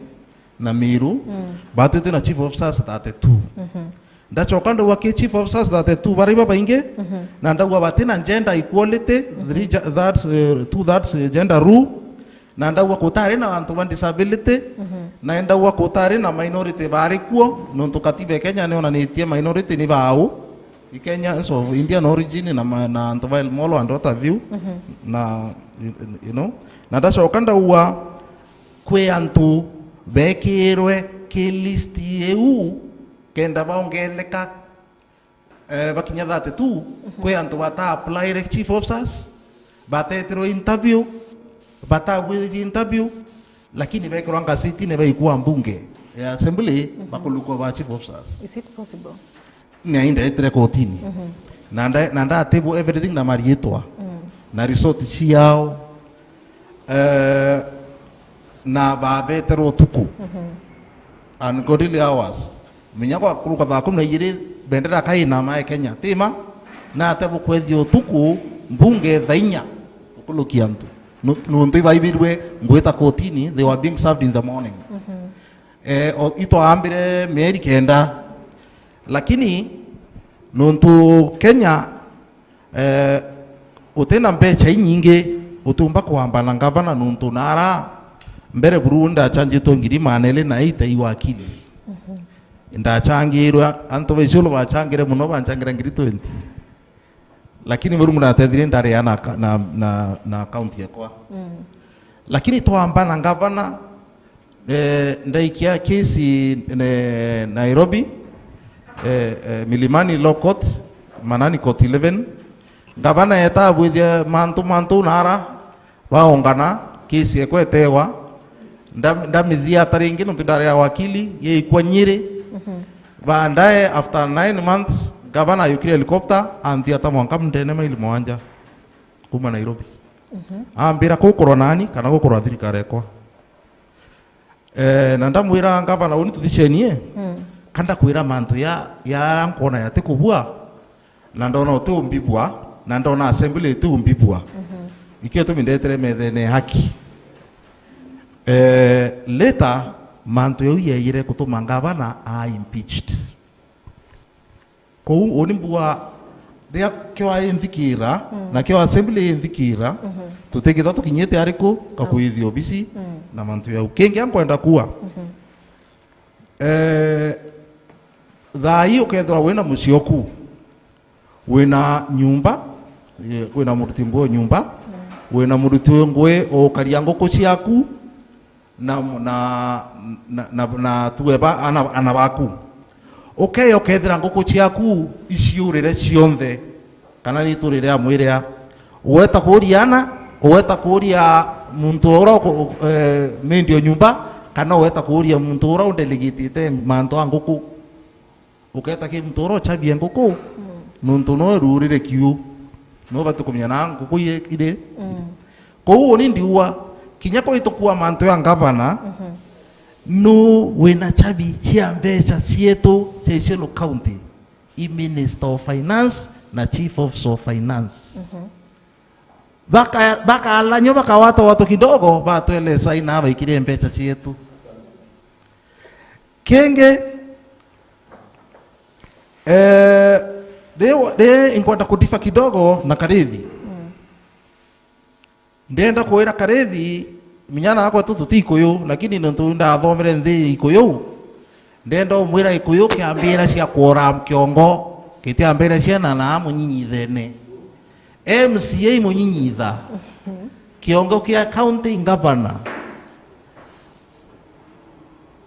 na Meru, mm, batwite na chief officers thirty-two. Mhm. Ndacoka ndauga ki chief officers thirty-two baria babaingi, mhm, na ndauga batina gender equality, mhm, three ge-, that's, eh, two thirds, eh, gender rule, na ndauga kutari na antu ba disability, mhm, na ndauga kutari na minority bari kuo, nontu katiba ya Kenya nionanitie minority ni bau, i Kenyans of Indian origin na ma-, na antu ba El Molo and what have you, mhm, na, you know, na ndacoka ndauga kwi antu bekirwe ki list iu kenda baongeleka. Eh, bakinya thirty-two, kwi antu bata applyre chief officers, batetirwe interview, batagwirie interview, lakini bekirwa ngazitine baikua mbunge ya assembly, bakulukwa ba chief officers. Is it possible? Ni aindetire kotini. Na nda-, na ndatibwo everything na mariitwa. Na result ciao. Eh, na babeterwo utuku. Ungodly hours. Minya gwakuruka thaa kumi na igiri, bendera kainama e Kenya. Tima? Na ate bukwethia utuku, mbunge thaa inya, ukulukia antu. Nu-, nuntu ibaibirwe ngwita kotini, they were being served in the morning. Eh, o-, itwaambire mieri kenda. Lakini, nuntu Kenya, eh, utina mbecha inyingi, utiumba kwamba na ngavana nuntu nara mbere buru ndachangitwe ngiri maana eri na eighty i wakili. Ndachangirwe, antu ba Isiolo bachangire muno, banchangira ngiri twenty. Lakini Murungu natethire ndaria na ka-, na, na, na account yakwa. Lakini twamba na ngavana, eh, ndaikia kesi ne-, Nairobi, eh, eh, Milimani Law Court, Manani Court eleven. Ngavana eeta abwithia mantu, mantu nara baongana, kesi ekwa etewa. Ndam-, ndamithia ta ringi nontu ndari ya wakili, yeikwa Nyiri. Baadaye, after nine months, ngavana ayukire helicopter, anthia ta mwanka mndene maili mwanja kuma Nairobi. Ambira, "Gukorwa nani kana gukorwa thirikari ekwa?" Eh, na ndamwira, "Ngavana, uni tuthicenie, ka ndakwira mantu ya, ya ara nkwona yati kubua, na ndona uti umbibua, na ndona assembly iti umbibua. Ikio tumi ndetere methene haki." Eh, later, mantu yau yeyire kutuma ngavana a impeached. Kou uni mbua, riria kio ainthikira, na kio assembly inthikira, tutikitha tukinyite ariku, kakwithia obisi, na mantu yau. Kingi ankwenda kuwa, eh, thaa ii ukethirwa wina mucii oku, wina nyumba, eh, wina muruti nguo nyumba, wina muruti ngui ukaria nguku ciaku, na, na, na, na, na tuwe ba, ana, ana baku. Ukeya ukethira nguku ciaku iciurire cionthe, kana ni iturire ya mwiria. Ugweta kuuria ana, ugweta kuuria muntu ura uku-, eh, mendio nyumba, kana ugweta kuuria muntu ura undelegitite mantu a nguku. Ukeeta ki muntu ura ucabie nguku, nuntu no rurire kiu. No bati kumenya na nguku ire, ire. Kou uni ndiua, kinya kwitukua mantu ya ngavana, nu wina chabi cia mbeca cietu cia Isiolo County? I Minister of Finance na Chief Officer of Finance. Baka-, bakalanywa, bakawatawatwa kidogo, batwelesa ina baikire mbeca cietu. Kingi, eh, ri, ri inkwenda kudifa kidogo na Karithi. Ndenda kwira Karithi, minyana akwa tu tuti Ikuyu, lakini nontu ndathomere nthi Ikuyu, ndenda umwira Gikuyu kiambira cia kwora kiongo, kitiambira ciana na munyinyithene. M C A munyinyitha. Kiongo kia county governor.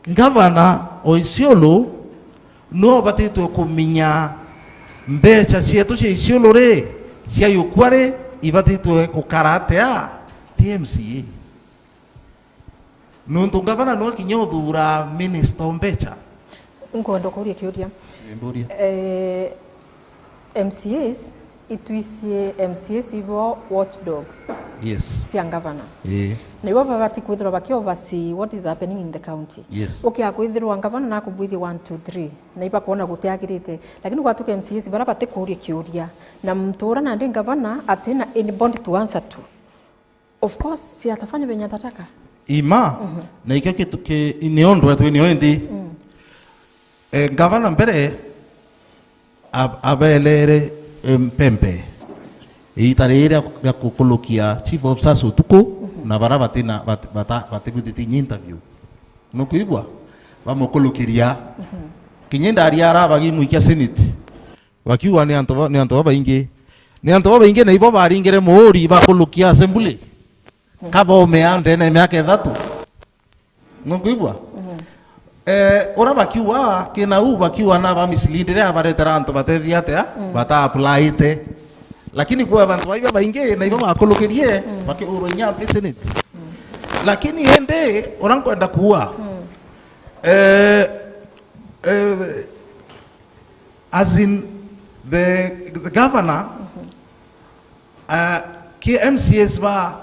Ngavana o Isiolo no batitwe kumenya mbeca cietu cia Isiolo ri, cia yukua ri, ibatitwe gukara atia? Ti M C A. Nuntu ngavana no kinya uthura minister o mbeca. Nkwenda kuria kiuria. Mburia. Eh, M C As, itwicie M C As ibo watchdogs, yes, cia ngavana. Ii. Na ibo babati kwithirwa baki oversee what is happening in the county. Yes. Ukia kwithirwa ngavana nakubwithia one, two, three, na ibakwona gutiagirite. Lakini gwatuka M C As bara batikuria kiuria. Na muntu ura nandi ngavana atina anybody to answer to. Of course, si atafanya venye atataka. Ima, na ikio kitu ki, ni undu wetu ni indi. Eh, ngavana mbere ab-, abelere, eh, Mpembe. Iita riri ria, ria kukulukia chief officers utuku, na bara batina, bat-, bata-, batibwithitie interview. Nukwigua? Bamukulukiria. Kinya ndaria ara bagimwikia Senate. Bakiuga ni antu ba, ni antu babaingi. Ni antu babaingi na ibo baringire muuri bakulukia assembly. Kabomea ndene miaka ithatu. Nukwigua? Eh, ura bakiuga, kina u bakiuga na ba mislead riria baretera antu batethia atia, mm, bata applyite. Lakini kwa bantu baiba baingi, na ibo bakulukirie, mm, bakiurwo inya mbi Senate. Mm. Lakini indi, ura nkwenda kuuga, mm, eh, eh, as in the, the governor, mm-hmm, uh, ki M C As ba,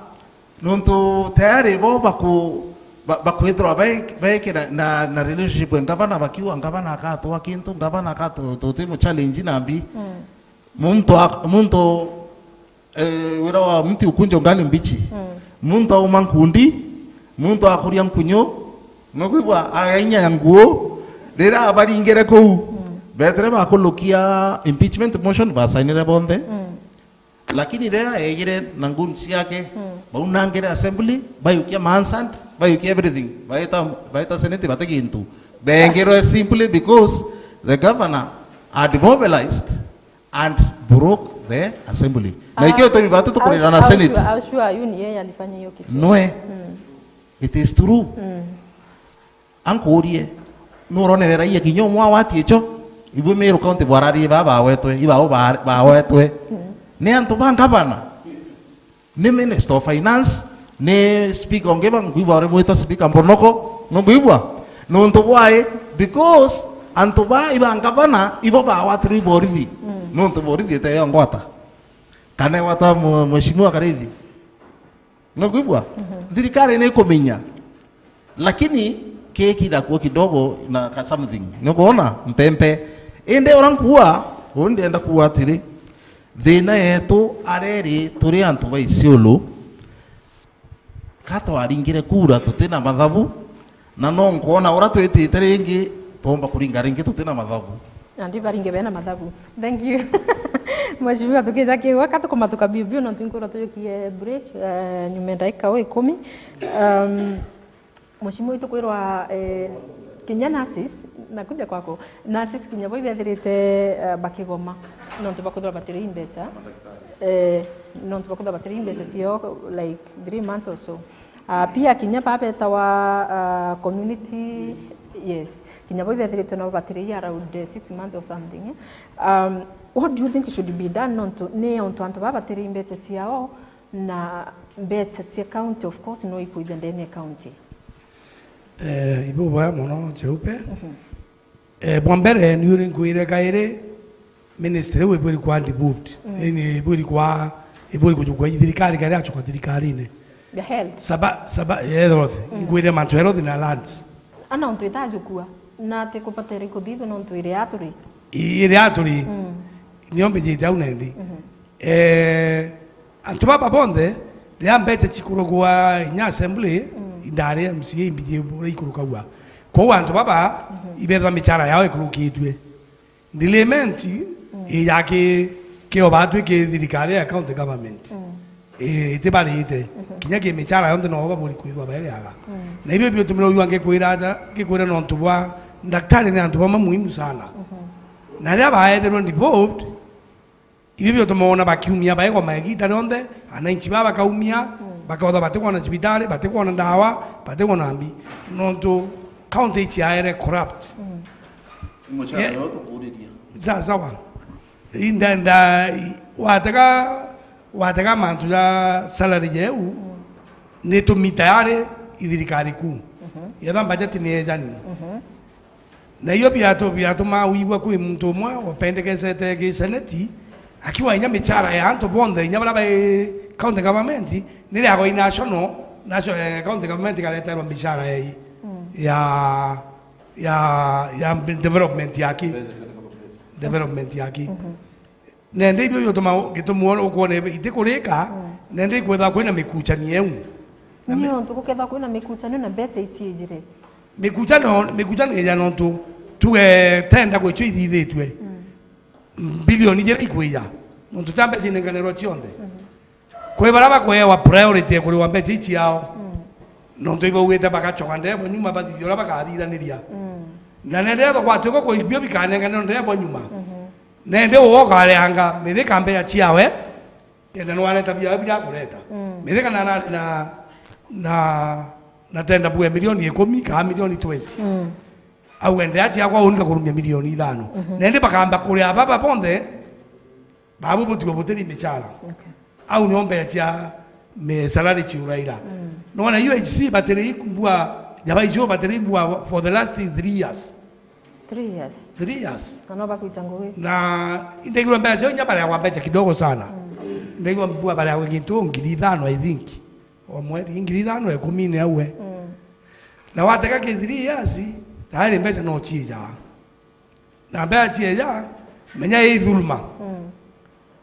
nontu tayari bo baku-, ba-, bakwithirwa bai-, baikira na, na relationship e ngavana, bakiuga ngavana akatwa kintu, ngavana akatu-, tuti mu challenge na mbi. Mm. Muntu ak-, muntu, eh, wira wa mti ukunjwa ngali mbichi. Mm. Muntu auma nkundi, muntu akuria nkunyu, nukwigua, againya ya nguo, riria abaringire kuu, mm, betere bakulukia impeachment motion, basainire bonthe. Mm. Lakini riria egire na ngundi ciake, mm, baunangire assembly, bayukia mansand, bayukia everything, baita, baita senate bate gintu. Bengirwe simply because the governor had mobilized and broke the assembly. Na ikio tumi batu tukurira na senate. How sure, how sure are you ni yeye alifanya hiyo kitu? Noe. Mm. It is true. Mm. Ankurie, nuronere raia kinya umwe awatie cho? Ibwe Meru County bwararie baa bawetwe, ibao ba-, bawetwe. Mm. Ni antu ba ngavana, ni Minister of Finance, ni speaker ungi ba nkwigua uri mwita speaker Mbonoko, nungwigua? Nuntu bwae, because antu ba iba ngavana, ibo bawatirwe iborithi. Mm. Nuntu borithi ite yo ngwata. Kana gwata mu-, mheshimiwa Karithi. Nukwigua? Mhm. Thirikari ni ikumenya. Lakini kiki nakuo kidogo na ka something. Nukwona? Mpempe. Indi ura nkuua, uu ndienda kuuga atiri, thina yetu areri turi antu ba Isiolo, ka twaringire kura tutina mathabu, na no nkwona ura twitite ringi, twomba kuringa ringi tutina mathabu. Nandi baringe bena mathabu. Thank you. Mheshimiwa, tukija kiwa, ka tukumatuka biu biu, nontu nkwirwa tujukie break, eh, nyuma ya ndagika o ikumi. Um, Mheshimiwa, itu kwirwa, eh, kinya nurses, nakuja kwako, nurses kinya bo ibethirite, eh, bakigoma, nontu bakuthirwa batiri imbecha. Eh, nontu bakuthirwa batiri imbecha cio, like, three months or so. Ah, pia kinya babetawa, ah, community, yes, kinya bo ibethiritwe nabo batiri around, eh, six months or something, eh. Um, what do you think should be done nontu, ni ontu antu baba batiri mbecha ciao na mbecha cia county, of course, no ikwija ndene ya county? Eh, ibuboya mono, Cheupe. Mhm. Eh, bwa mbere, ni uri nkwire kairi, ministry iu ibwiri kwa devolved. Mm. Yaani, ibwiri kwa, ibwiri kujukua i thirikari kairi achoka thirikarine. The health. Saba, saba, eh, health. Mm. Nkwire mantu health na lands. Ana untu itajukua, na ati kubateri kuthithwa nontu iri aturi. I-, iri aturi. Mm. Nio mbijite au nendi. Mhm. Eh, antu baba bonthe, riria mbecha cikurugwa inya assembly, mm, indaari M C A imbiji uria ikurukagua. Kwou antu baba, mhm, ibethwa michara yao ikurukitue. Delayment, mm, ija ki, kiobatwi ki thirikari ya county government. Mm. Eh, itibarite. Mhm. Kinya ki michara yonthe no baburi kwithwa bairiaga. Mm. Na ibio biotumire ujua ngikwira aja, ngikwira nontu bwa ndaktari ni antu bamwe muhimu sana. Mhm. Na riria baetherwe devolved, Ibi biotuma wona bakiumia baigwa magita rionthe, ananchi baa bakaumia, mm, bakathwa batikwona cibitari, batikwona ndawa, batikwona mbi. Nontu county iciaere corrupt. Mm. Mucara, ye-, yo tukuriria. Sawa, sawa. Indenda, i-, watega, watega mantu ja salary jeu, mm, ni tumi tayari i thirikari kuu. Mhm. Yetha budget ni ejani. Mhm. Na iyo biatu-, biatuma wigua kwi muntu umwe upendekecete ki seneti, akiuga inya michara ya antu bonthe, inya baria bai county government, ni riagwa i national, national, eh, county government ikareterwa michara ya, mm, ya, ya, ya development ya ki? Development ya ki? Mhm. Nende ibio biotuma gituma ukwona itikurika, mm, nende ikwetha kwina mikuchani eu. Na ni mi- untu guketha kwina mikuchani na mbecha itiijire. Mikuchano, mikuchano ija nontu tuge tenda gwichio ithithitue. Mm. Bilioni jira ikwija. Nontu ta mbecha inenganirwa cionthe. Mhm. Kwi baria bakwewa priority ya kuriwa mbecha ici ciao. Mm. Nontu ibaugite bagachoka ndebo nyuma bathithia uria bakathithaniria. Mm. Na nende ethwa gwatuika kwi bio bikanenganirwa ndebo nyuma. Mhm. Nende uwe ukareanga mithika mbecha ciawe, kenda nwareta biawe biria akureta. Mm. Mithika na, na, na, na, na tenda bue milioni ikumi kana milioni twenty. Mm. Au ende atia kwa unika kurumia milioni ithano. Mhm. Na indi bakamba kuria baba bonthe, babu butigwe butiri michara. Okay. Au nio mbeca cia mi salary ciuraira. Mm. Nona U H C batiri mbua, jaba icio batiri mbua for the last three years. Three years. Three years. Na no bakwita ngugi. Na indaigirwa mbeca cio inya bareagwa mbeca kidogo sana. Mm. Indaigirwa mbua bareagwa gintu ngiri ithano, I think. O mweri, ngiri ithano, ikumi ni aue. Mm. Na watega ki three years, tayari mbeca no ciija. Na mbeca cieja, menya i thuluma. Mm.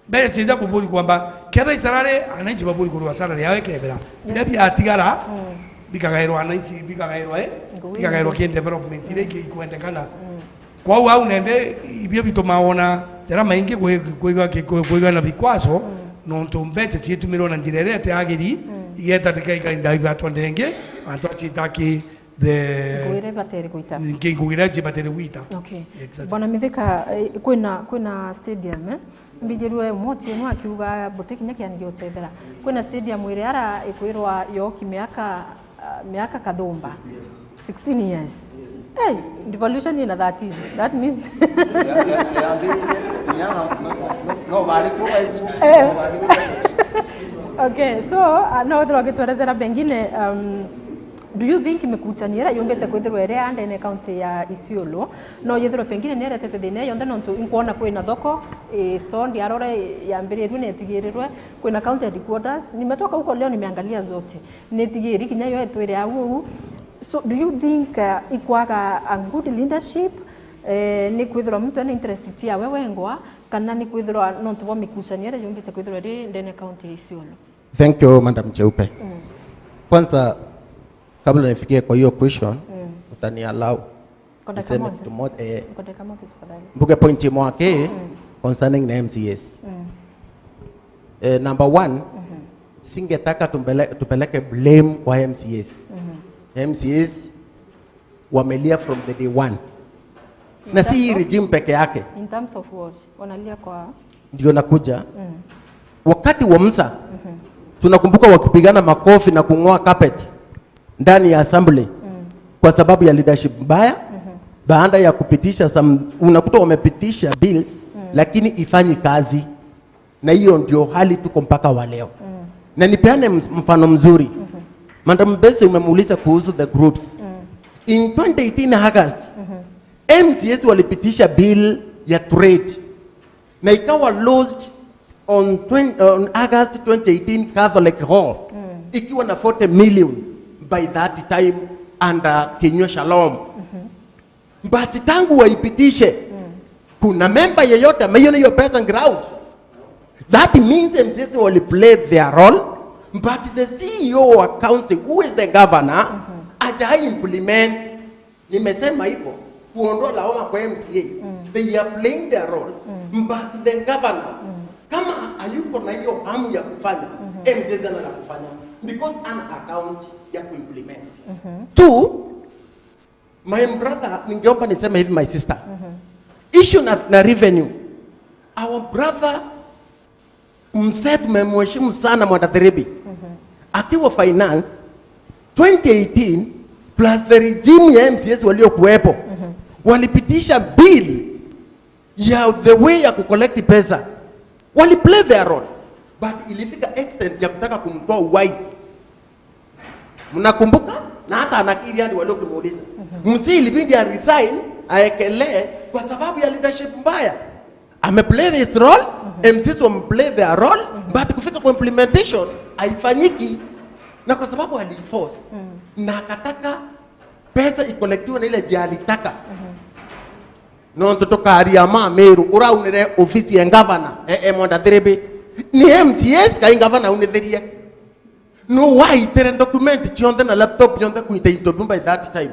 Mbeca cieja buburi kwamba, ketha i salary, ananchi baburi kurwa salary yao ikebera. Biria biatigara, mm, bikagairwa ananchi, bikagairwa, eh? Ngugi bikagairwa ingi. Ki development iria iki-, ikwendekana. Mm. Kwou au nende, ibio bitumaa wona jara maingi kwi-, kwigwa ki-, kwi-, kwigwa na bikwaso, mm, nontu mbeca ciitumirwe na njira iria itiagiri, mm, igeta ndikaika ndaivatwa ndenge, antu acita ki the ngugi iria ibatere gwita. Nki ngugi iria cibatere gwita. Okay. Exactly. Bwana Mithika, eh, kwina, kwina stadium, eh? Mbijirwe Moti enu akiuga buti kinya kiani gia uchethera. Kwina stadium iri ara ikwirwa yoki miaka, ah, miaka kathumba. Sixteen years. Sixteen years. Hey, devolution ina thirteen. That means Eh. Okay, so, ah, no withirwa ugitwerezera pengine, um, do you think mikuchani iria yumbite kwithirwa iri a ndene county ya Isiolo, no yithirwe pengine nieretete thina iyo yonthe, nontu inkwona kwina thoko, eh, store ndiarore yambirirwe na itigirirwe, kwina county headquarters, nimetoka huko leo nimeangalia zote, nitigiri kinya yo itwire au uu. So do you think, uh, ikwaga a good leadership, eh, ni kwithirwa muntu ena interest ciawe wengwa, kana ni kwithirwa nontu bwa mikucanio iria yumbite kwithirwa iri ndene county ya Isiolo? Thank you, Madam Cheupe. Mm. Kwanza, kabla nifikie kwa hiyo question, mm, utani allow niseme kitu moja, eh, mbuge point imwe aki, mm, concerning na M C As. Mm. Eh, number one, mhm, singetaka tumbele-, tupeleke blame kwa M C As. Mhm. M C As wamelia from the day one. Na si hii regime peke yake. In terms of what? Wanalia kwa? Ndio nakuja. Mm. Wakati wa Musa, mhm, tunakumbuka wakipigana makofi na kung'oa carpet ndani ya assembly, mm, kwa sababu ya leadership mbaya, mhm, baada ya kupitisha some, unakuta wamepitisha bills, mm, lakini ifanyi kazi. Na hiyo ndio hali tuko mpaka wa leo. Mm. Na nipeane ms-, mfano mzuri. Mhm. Madam Bese, umemuuliza kuhusu the groups. Mm. In twenty eighteen August, mhm, M C As walipitisha bill ya trade. Na ikawa lodged on twenty, on August twenty eighteen Catholic Hall. Mm. Ikiwa na forty million by that time under Kinyua Shalom. Mhm. But tangu waipitishe, mm, kuna member yeyote ameiona hiyo pesa ground? That means M C As wali play their role, but the C E O wa county, who is the governor, mhm, hajai implement. Nimesema hivyo, kuondoa lawama kwa M C As. Mm. They are playing their role, mm, but the governor, mm, kama hayuko na hiyo hamu ya kufanya, mhm, M C As ana la kufanya, because ana account ya kuimplement. Mhm. Two, my brother, ningeomba niseme hivi, my sister. Mhm. Issue na, na revenue. Our brother, mzee tumemheshimu sana, Mwenda Thiribi. Mhm. Akiwa finance, twenty eighteen, plus the regime ya M C As waliokuwepo, mhm, walipitisha bill ya the way ya kucollect pesa. Wali play their role. But ilifika extent ya kutaka kumtoa uhai. Mnakumbuka? Na hata anakiri, yani, waliokimuuliza. Mhm. Mzee ilibidi a resign, aekelee kwa sababu ya leadership mbaya. Ame play his role, mhm, M Cs wame play their role, mhm, but kufika kwa implementation, haifanyiki. Na kwa sababu aliforce, mm, na akataka pesa ikolektiwe na ile njia alitaka. Mhm. Nontu tukaria ma Meru, uraunire ofisi ya ngavana, e, e, Mwenda Thiribi. Ni M C As kai ngavana aunithirie. No waitire document cionthe na laptop yonthe kuita interview by that time.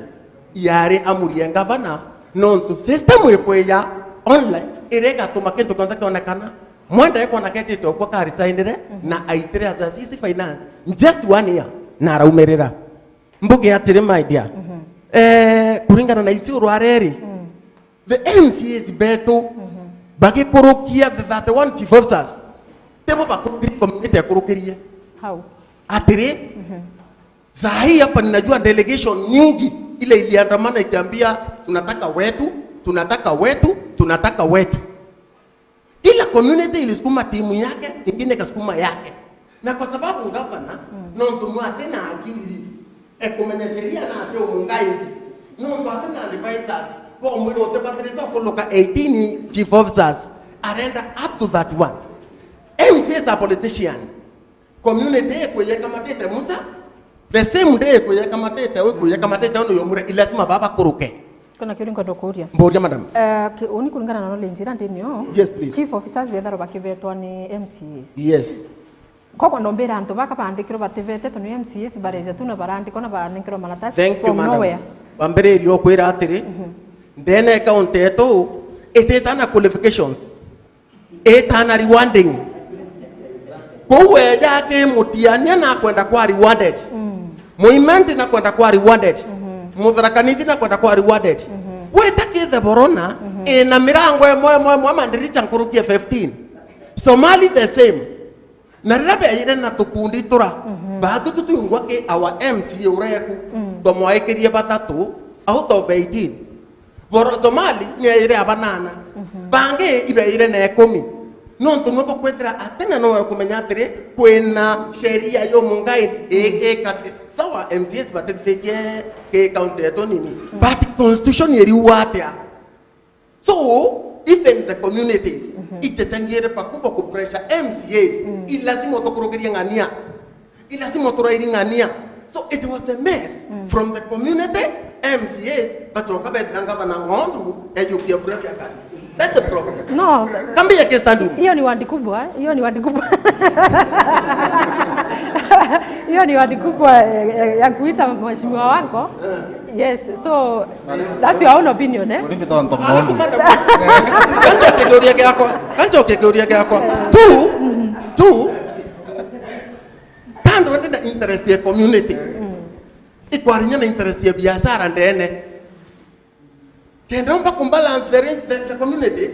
Yari amuri ya ngavana, nontu system ikwija online, iria igatuma kintu kionthe kionekana. Mwenda ekwona ketite okwo ka resignire, mhm, na aitire as assist finance. Just one year, na araumirira. Mbuge atiri, my dear. Mhm. Eh, kuringana na icio urwareri, mm, the M C As betu, mhm, bagikurukia the thirty-one chief officers, tibo bakurukirie community ekurukirie. How? Atiri, mhm, saa hii hapa ninajua delegation nyingi ile iliandamana ikiambia, "Tunataka wetu, tunataka wetu, tunataka wetu." Kila community ilisukuma timu yake, ingine ikasukuma yake. Na kwa sababu gavana, mm, nontu nwathi na akili, ekumenya sheria na ati umungaidi, nontu ati na advisors, bomwire utibatirite ukuluka eighteen chief officers, arenda up to thirty-one. M C A is a politician. Community ikwiyekamatite Musa, the same day ikwiyekamatite, ikwiyekamatite undu yomwire, ilazima baba kuruke. Kuna kiuria nkwenda kuuria. Mburia, madam. Eh, ki-, uni kuringana na knowledge ira ndinio, yes, please, chief officers betharwa bakibetwa ni M C As. Yes. Kwa kwenda umbira antu baka bandikirwo batibete, tondu M C As bareja tu na barandikwa na banenkerwa maratasi. Thank you, from madam. Nowhere. Bambiririe ukwira atiri, mhm, ndene county yetu ititana qualifications. Itana rewarding. Kou weja akimutiania na kwenda kwa rewarded. Mm. Muimenti na kwenda kwa rewarded. Mhm. Mutharaka Nithi na kwenda kwa rewarded. Mhm. Weta kithe borona, mhm, ina mirango imwe imwe imwe, mandiricha nkuruki ya fifteen. Somali the same. Na riria beire na tukundi tura, mhm, batu tutungwa ki our M C A ureku, mm, twamwaikirie bathatu out of eighteen. Boro Somali ni aire a banana. Mhm. Bangi ibeire na ikumi. Nontu nwe bukwithira ati na nowe kumenya atiri, kwina sheria yo mungai ikika. Sawa, M C As batithitie ki county yetu nini. Mm. But constitution iriuga atia? So, even the communities, mhm, ichechangiire pakubwa ku pressure M C As, mm, ilazima utukurukirie ng'ania. Ilazima uturairi ng'ania. So it was the mess, mm, from the community, M C As, bachoka bethira ngavana ng'ondu, eyukia bura bia kari. That's the problem. No. Kambi ya Kestandum. Hiyo ni wadi kubwa, hiyo ni wadi kubwa. Hiyo ni wadi kubwa, eh, eh, ya kuita mheshimiwa wako. Eh. Yes, so that's your own opinion, eh? Uri mbita tonto. Alafu ng'ondu, madam, kanchoke kiuria giakwa, kanchoke kiuria giakwa. Two, two, kando ende na interest ya community. Mm. Ikwarinya na interest ya biashara ndene. Kenda umba kumbalance the, the, the communities.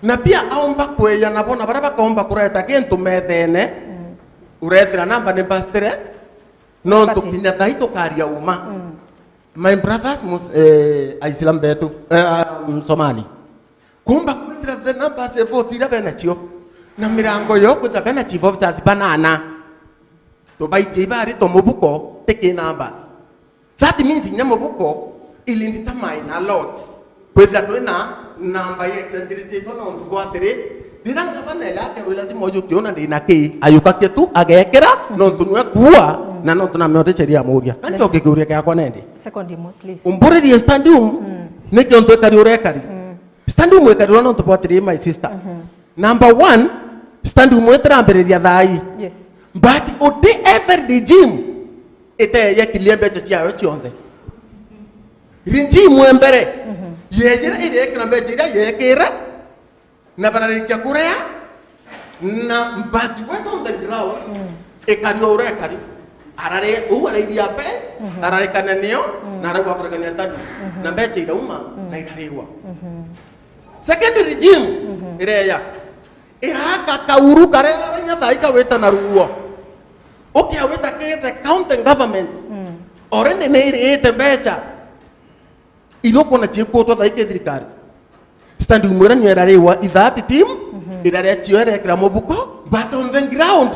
Na pia aumba kweya nabo na baria bakaumba kureta kintu methene. Mm. Urethira namba ni mbastire. No tukinya thai tukaria uma. Mm. My brothers, mus-, eh, Aislam betu, eh, um, Somali. Kumba kwithira the numbers e vote iria benacio, na mirango yo kwithira bena chief officers banana. Tubaiji ibari to mubuko, tiki numbers. That means inya mubuko ili determine a lot. Kwithira twina namba ya exaggerated nontu bwa atiri, riria ngavana ela akerwe lazima ujuke una ndina ki, ayukakia tu agekira, nontu nwe kuua, na nontu na miote sheria ya muria. Kanchoke kiuria kiakwa nende. Second imwe, please. Umburirie stadium, mm, niki untu ikari urekari? Mm. Stadium ikarirwa nontu bwa atiri, my sister. Mhm. Number one, stadium itirambiriria thai. Yes. But uti every regime iteyekirie mbeca ciayo cionthe. Regime e mbere, mhm, yejire irekira mbeca iria yekira, na bararikia kuria, na but went on the ground, mm, ikari o uria ikari. Arari, uu arairia fence, mhm, ararikana nio, mm, na arauga kurekania stadium. Mhm. Na mbeca irauma, mm, na irariwa. Mhm. Second regime, mhm, ireya. Iraka kauru karia aranya thai kawita na ruo. Ukiawita ki the county government, mm, already ni iriite mbeca. Iria ukwona ciikutwa thai ki thirikari. Stadium iria nio irariwa i thirty team, mhm, iraria cio irekira mubuko, but on the ground,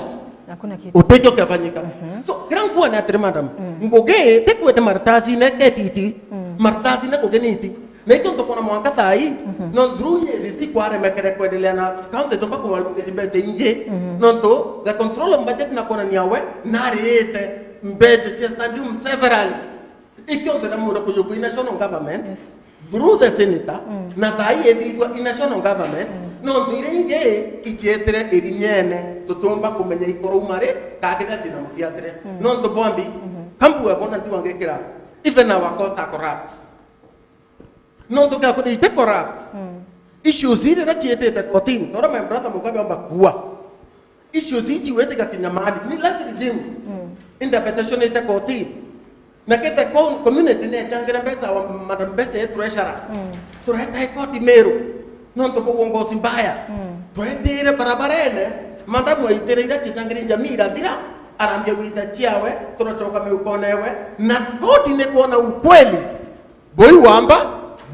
hakuna kitu, utikio kiafanyika. Mhm. So, kira nguona atiri, madam, mm, ngugi tikwete maratasine ketiti, mm, maratasine ngugi niti. Na ikio ntukona mwanka thai, mhm, no through years ici ikwaremekere kwendelea na county tumba kualocate mbeca ingi, mhm, nontu the control of budget na kuonania we nariite mbeca cia stadium severally. Ikio nthira mura kujukwa i national government, yes, through the senator, mm, na thai ethithwa i national government, mm, nontu iria ingi icietire irinyene, tutumba kumenya ikorouma ri, kakithira cina muthiatire. Mm. Nontu bwambi, mhm, kambu webona ndiwangikira, even our courts are corrupt. Nontu gakuthite corrupt. Mm. Issues iria cietite kotini, tora my brother Mugabe omba kuua. Issues ici wete gakinya mali. Ni last regime. Mm. Interpretation ite kotini. Na kete com-, community ni echangire mbeca wa madam mbeca ye treasurer. Mm. Tureta koti Meru. Nontu kwa uongozi mbaya. Mm. Twetire barabarene, madam aitire iria cichangire jamii irathira. Arambia gwita ciawe, turacoka miukone ewe, na koti ni kwona ukweli. Bui wamba,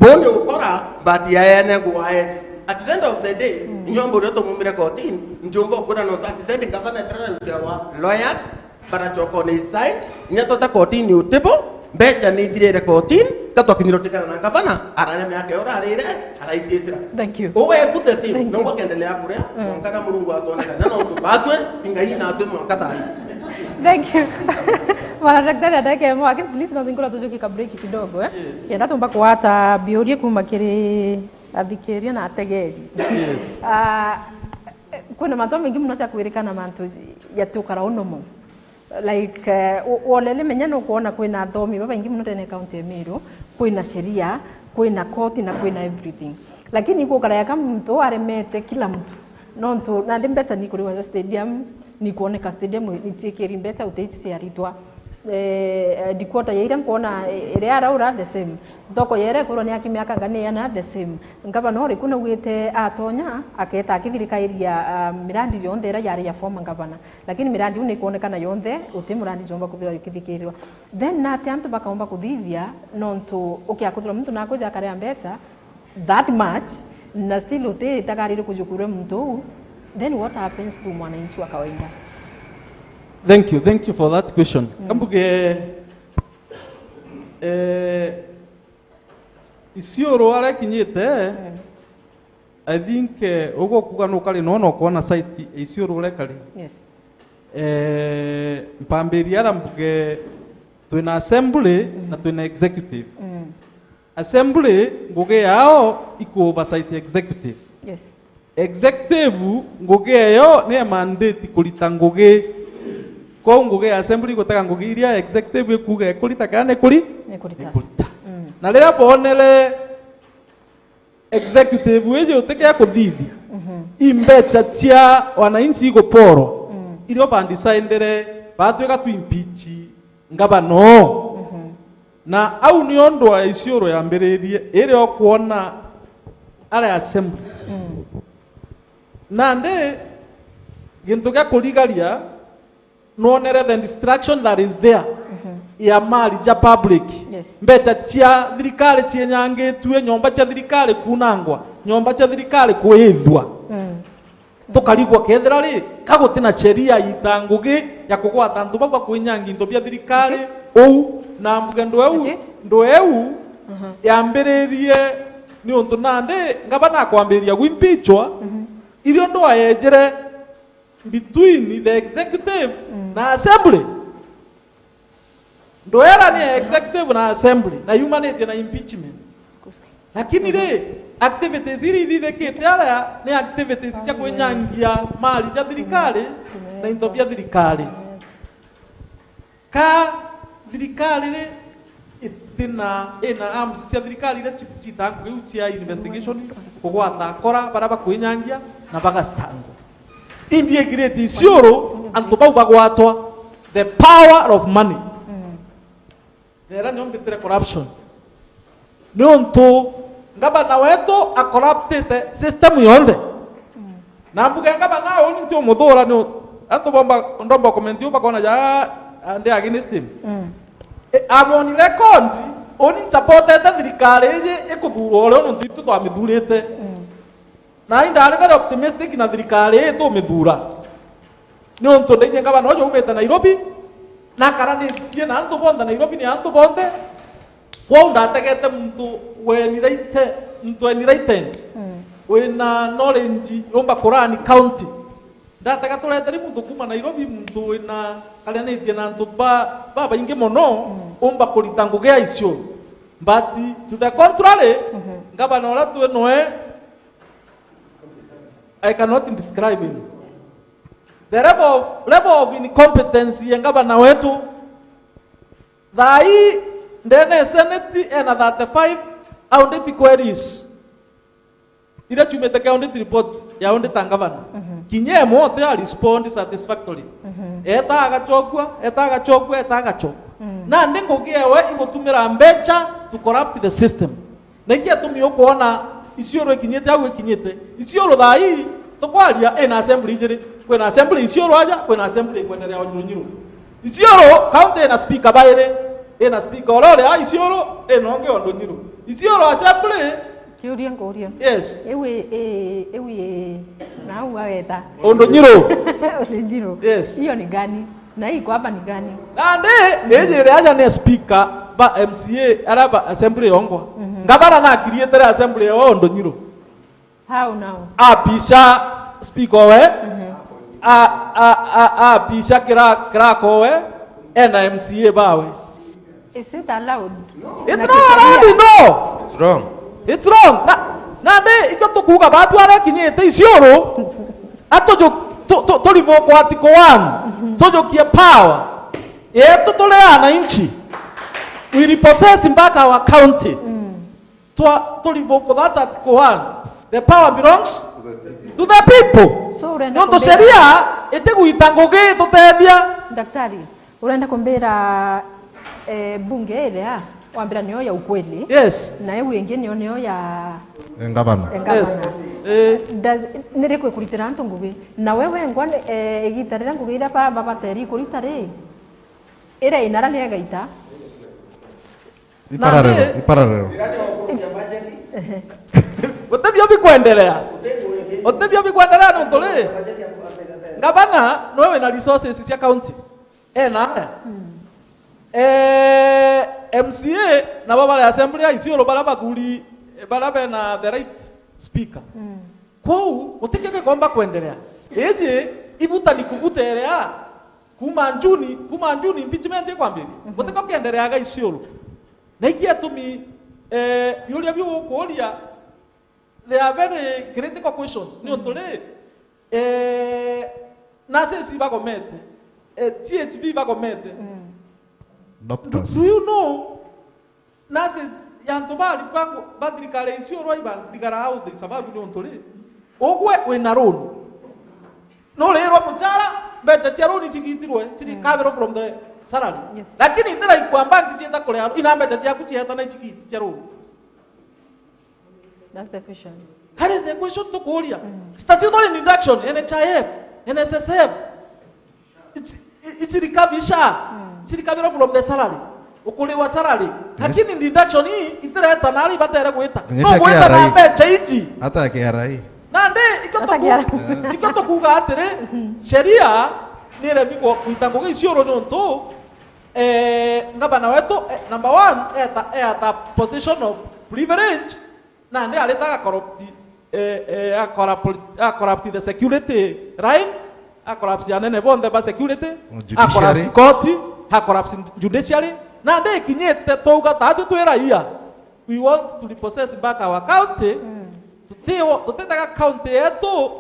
buu ni ukora, but yaene gwaendi. At the end of the day, mm, inyomba uria tumumire kotini, njumba ukwira nontu at the end gavana eterera rukia wa lawyers, baracoka ni signed, inya tota kotini utibo, mbeca ni ithirire kotini, gatwakinyire utikana na gavana, araremea ake urarire, araititira. Thank you. Uwe ku the same, thank you, nongo akendelea kuria, mm, mwanka na Murungu atwoneka, na nontu batwe, ingai na atwe mwanka thayu. Thank you. Mwana daktari ateke mo, lakini please, no, ngura tujuki ka break kidogo, eh? Yes. Kenda tumba kuata biuria kuma kiri athikiria na ategeri. Yes. Ah, kwina mantu maingi muno ja kwirikana mantu ya tukara unomo. Like, eh, wo-, wolele menya nukwona kwina athomi babaingi muno ndene ya county ya Meru, kwina sheria, kwina koti na kwina everything. Lakini igukara yaka muntu aremete kila muntu. Nontu nandi mbeca ni kuriwa za stadium, ni kuoneka stadium ni ciikiri mbeca uti icio ciaritwa. Eh, eh, dikwota ya iria nkwona, eh, iria araura the same. Thoko ya iria ikurwa ni aki miaka ngani yana the same. Ngavana uriku naugite atonya aketa akithirikairia, ah, mirandi yonthe iria yari ya former ngavana. Lakini mirandi iu ni ikwonekana yonthe, uti murandi jomba kuthirwa ikithikirirwa. Then nati antu bakaomba kuthithia, nontu ukia kuthirwa muntu nakwija akaria mbeca that much, na still uti itagarire kujukura muntu uu, then what happens to mwananchi wa kawaida? Thank you, thank you for that question. Mm. Kambuge, eh, Isiolo aria kinyite, mm, I think, eh, uguo kuga nukari no, no kwona site ya Isiolo uria kari. Yes. Eh, mpambiria ara mbuge twina assembly, mm, na twina executive. Mm. Assembly, ngugi yao iku oversight executive. Yes. Executive, ngugi eyo ni ya mandate kurita ngugi. Kwou ngugi ya assembly igutega ngugi iria executive ikuga ikurita kana ni kuri-, ni kurita. Ni kurita. Mm. Na riria bonere executive iji utikia kuthithia, mhm, imbeca cia wananchi iguporwa, mm, irio bandisaindere batwika tu impeach ngavana oo. Mhm. Na au nio ndwa ya Isiolo yambiririe, iria ukwona ari assembly. Mm. Nandi, gintu gia kurigaria, nwonere the destruction that is there, mhm, ya mali ja public. Yes. Mbeca cia thirikari cienyangitue, nyomba cia thirikari kunangwa, nyomba cia thirikari kuithua. Mm. Tukarigwa kethira ri, ka guti na sheria ita ngugi ya kugwata antu bau bakwinyangia into bia thirikari, okay, uu, na mbuge ndu eu, okay, ndu eu, mhm, yambiririe ni untu nandi ngavana akwambiriria gwimpichwa, mhm, irio ndwa yejire between the executive, mm, na assembly. Ndoera ni ya executive na assembly, na yumanitie na impeachment. Lakini ri, activities iria ithithikite aria ni activities cia kwinyangia mali ja thirikari na into bia thirikari. Ka thirikari ri, itina, ina arms cia thirikari iria ci-, citaa ngugi iu cia investigation, kugwata akora baria bakwinyangia na bagastangwa. Indi igirite Isiolo, antu bau bagwatwa the power of money. Mm. Nera nio mbitire corruption. Niuntu ngavana wetu acorruptite system yonthe. Mm. Na mbuge ngavana uni nti umuthura ni u-, antu bomba, ndomba comment yu bakona ja, ah, ndi against him. Mm. E, I'm on record, uni nsupportete thirikari iji ikuthurwa uria nontu itu twamithurite. Mm. Na indari very optimistic na thirikari ii tumithura. Niuntu ndaiji ngavana uju aumite Nairobi, na akaranitie na antu bonthe Nairobi ni antu bonthe. Kwou ndategete muntu wenirite-, muntu enlightened, mm, wina knowledge yumba kurani county. Ndatega tureteri muntu kuma Nairobi, muntu wina karianitie na antu ba-, babaingi mono, mm, umba kurita ngugi ya Isiolo. But to the contrary, mhm, ngavana uria twi noe, I cannot describe him. The level of, level of incompetence ya ngavana wetu, thaa ii ndene ya Senate ena thirty-five audit queries iria ciumite ki audit report ya auditor ngavana. Mhm. Kinya imwe uti a respond satisfactory. Mhm. Eta agacokua, eta agacokua, eta agacokua. Mm. Nandi ngugi ewe igutumira mbeca to corrupt the system. Na iki gitumi ukwona Isiolo ikinyite au ikinyite. Isiolo thaa ii tukwaria ina assembly ijiri. Kwina assembly Isiolo aja, kwina assembly ikwenderea Ondo Nyiro. Isiolo county ina speaker bairi, ina speaker uria uria Isiolo, ina ungi Ondo Nyiro. Isiolo assembly. Kiuria nkuria. Yes. Iu i, i, iu i, nau waweta. Ondo Nyiro. Ondo Nyiro. Yes. Hiyo ni gani? Na hii iko hapa ni gani? Nandi, iji iria aja ni speaker ba M C A, aria ba assembly yongwa. Mhm. Ngavana nakirietera assembly ya Ondo Nyiro. How now? Apisha speaker owe. Mhm. A, a, a, apisha kira, kirako owe, ena M C A bawe. Is it allowed? It's not allowed, no. It's wrong. It's wrong. Na, nandi, ikio tukuuga batware kinyite Isiolo, atuju-, tu, tu, turivukwa article one, tujukie power yetu turi ananchi. We repossess back our county. Mm. Twa, turivukwa that article one. The power belongs to the people. So, urenda nontu kumbira sheria itigwita ngugi itutethia. Daktari, urenda kumbira, eh, bunge iria wambira niyo ya ukweli? Yes. Na iu ingi niyo, niyo ya, eh, ngavana. Eh, ngavana. Yes. Eh. Does, ni riku ikuritira antu ngugi? Na we wengwa ni, eh, igita riria ngugi iria ba, babateri ikurita ri, iria inara ni egaita? Ipararero, nandi, ipararero. Gutibio bikwenderea. Gutibio bikwenderea nontu ri, ngavana nowe wina resources cia county. Ena aya. Mm. Eh, M C A nabo bari assembly ya Isiolo, baria bathuri, baria bena the right speaker. Mm. Kwou, gutikio gikomba kwenderea. Iji ibuta ni kubuterea kuma Juni, kuma Juni impeachment ikwambiria. Mhm. Gutikio kiendereaga Isiolo. Na iki atumi, eh, biuria biu ukuuria, they are very critical questions. Ni untu ri, eh, nurses bagomete, eh, G H B bagomete. Mm. Doctors. Do, do you know nurses ya antu bari ba, ba thirikari icio rwa iba thigara how they survive ni untu ri, ugwe wina loan. Nurirwa muchara, mbecha cia loan cigitirwe, cirikabirwa from the salary. Yes. Lakini itira ikwa bank cieta kuria, ina mbecha ciaku cieta na icigiti cia loan. That's the question. That is the question tukuuria. Mm. Statutory deduction, N H I F, N S S F. It's, it's recovery sha. Mm. It's recovery from the salary. Ukuriwa salary. Yes. Lakini deduction hii itireta nari ibatere gwita. Yes, no gwita na mbecha iji. Hata ya K R A. Nandi, ikio tuku-, ikio tukuuga atiri, sheria ni iremi ku-, gwita ngugi Isiolo ni untu, eh, ngavana wetu, eh, number one, eta, eta position of privilege, nandi arita aga corrupt, eh, eh, a corrupt, a corrupt the security line, a corrupt anene bonthe ba security, a corrupt court, a corrupt judiciary, nandi ikinyite twauga tatu twi raia, we want to repossess back our county. Mm. Tuti-, tutitaga county yetu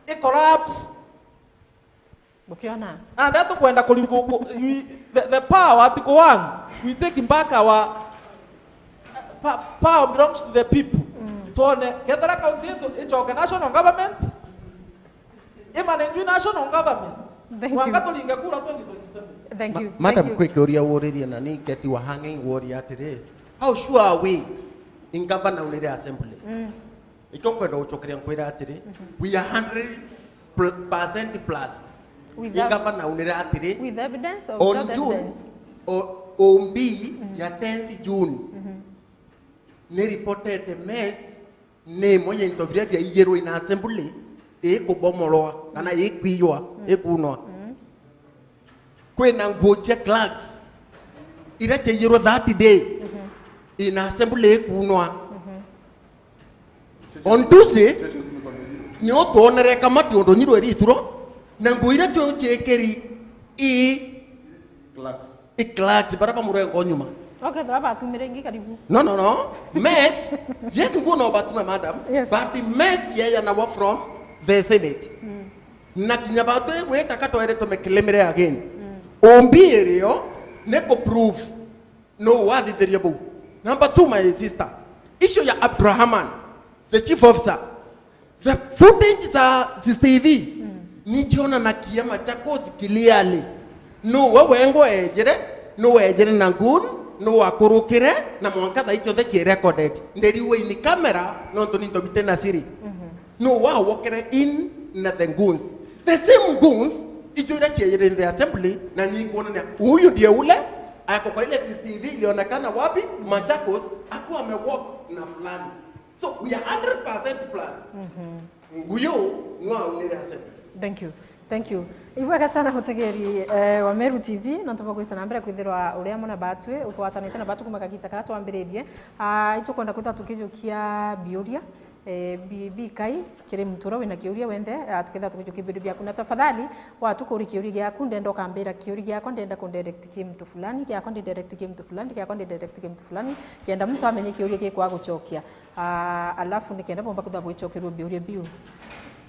i collapse. Bukiona? And that tukwenda kuribu-, ku-, we, the, the power, article one, we take back our, pa-, power belongs to the people. Mm. Tuone, kethira county yetu ichoke national government, imanenjwe national government. Thank you. Mwaka turinge kura twenty twenty-seven. Thank you. Ma-, madam, thank you. Kwi kiuria uririe na ni keti wa hanging uria atiri, how sure are we in governor unire assembly? Mm. Ikio nkwenda gucokeria nkwira atiri, mhm, we are hundred percent plus. With ev-, ingavana unire atiri, with evidence or on without June, evidence? O-, O B, mhm, ya tenth June, mhm, ni reportete mess ni imwe ya into biria biaiyirwe in assembly ikubomorwa kana ikwiywa, mhm, ikunwa. Mhm. Kwina nguo cia clerks iria ciaiyirwe thirty day, mhm, in assembly ikunwa. Mhm. On Tuesday, nio twonere kamati undu nyiro irituro, na nguo iria cio ciikiri i clerks, i clerks, baria ba murengo nyuma. Okay, thora batumire ingi karibu. No, no, no. Mess, yes, nguo no batume, madam. Yes. But mess yeyanagwa from the Senate. Mm. Na kinya batu gwita ka twere tumekilemere again. Mm. Umbi irio ni ku prove no wathithirie bau. Number two, my sister, issue ya Abdurahman, the chief officer, the footage za C C T V, mm, ni cionanagia Machakos clearly. No we wengwa ejire, no wejire na gun, no wakurukire, na mwanka thaa icio the recorded. Nderiwe in camera, nontu ni into bite na siri. Mhm. No wawokere in na the goons. The same goons icio iria ciaire in the assembly, na ni nkuonania huyu ndiye ule ako kwa ile C C T V ilionekana wapi? Machakos, akiwa amewalk na fulani. So we are hundred percent plus. Nguyu no aunire assembly. Thank you. Thank you. Ibwega sana mutegeri, eh, wa Meru T V, nontu bwa gwita na mbere kwithirwa uri amwe na batwi, utwatanite na batwi kuma kagita karia twambiririe. Ah, itukwenda kwithirwa tukijukia biuria, eh, bi-, bikai kiri muntu uria wina kiuria wenthe, ah, tukethirwa tukijukia biuria biaku. Na tafadhali, watukuria kiuria giaku, ndenda ukambira kiuria giakwa, ndenda kundirect ki muntu fulani, giakwa ndi direct ki muntu fulani, giakwa ndi direct ki muntu fulani, kenda muntu amenye kiuria gikwa gucokia. Ah, alafu nikenda bomba kwithirwa bwicokerua biuria biu.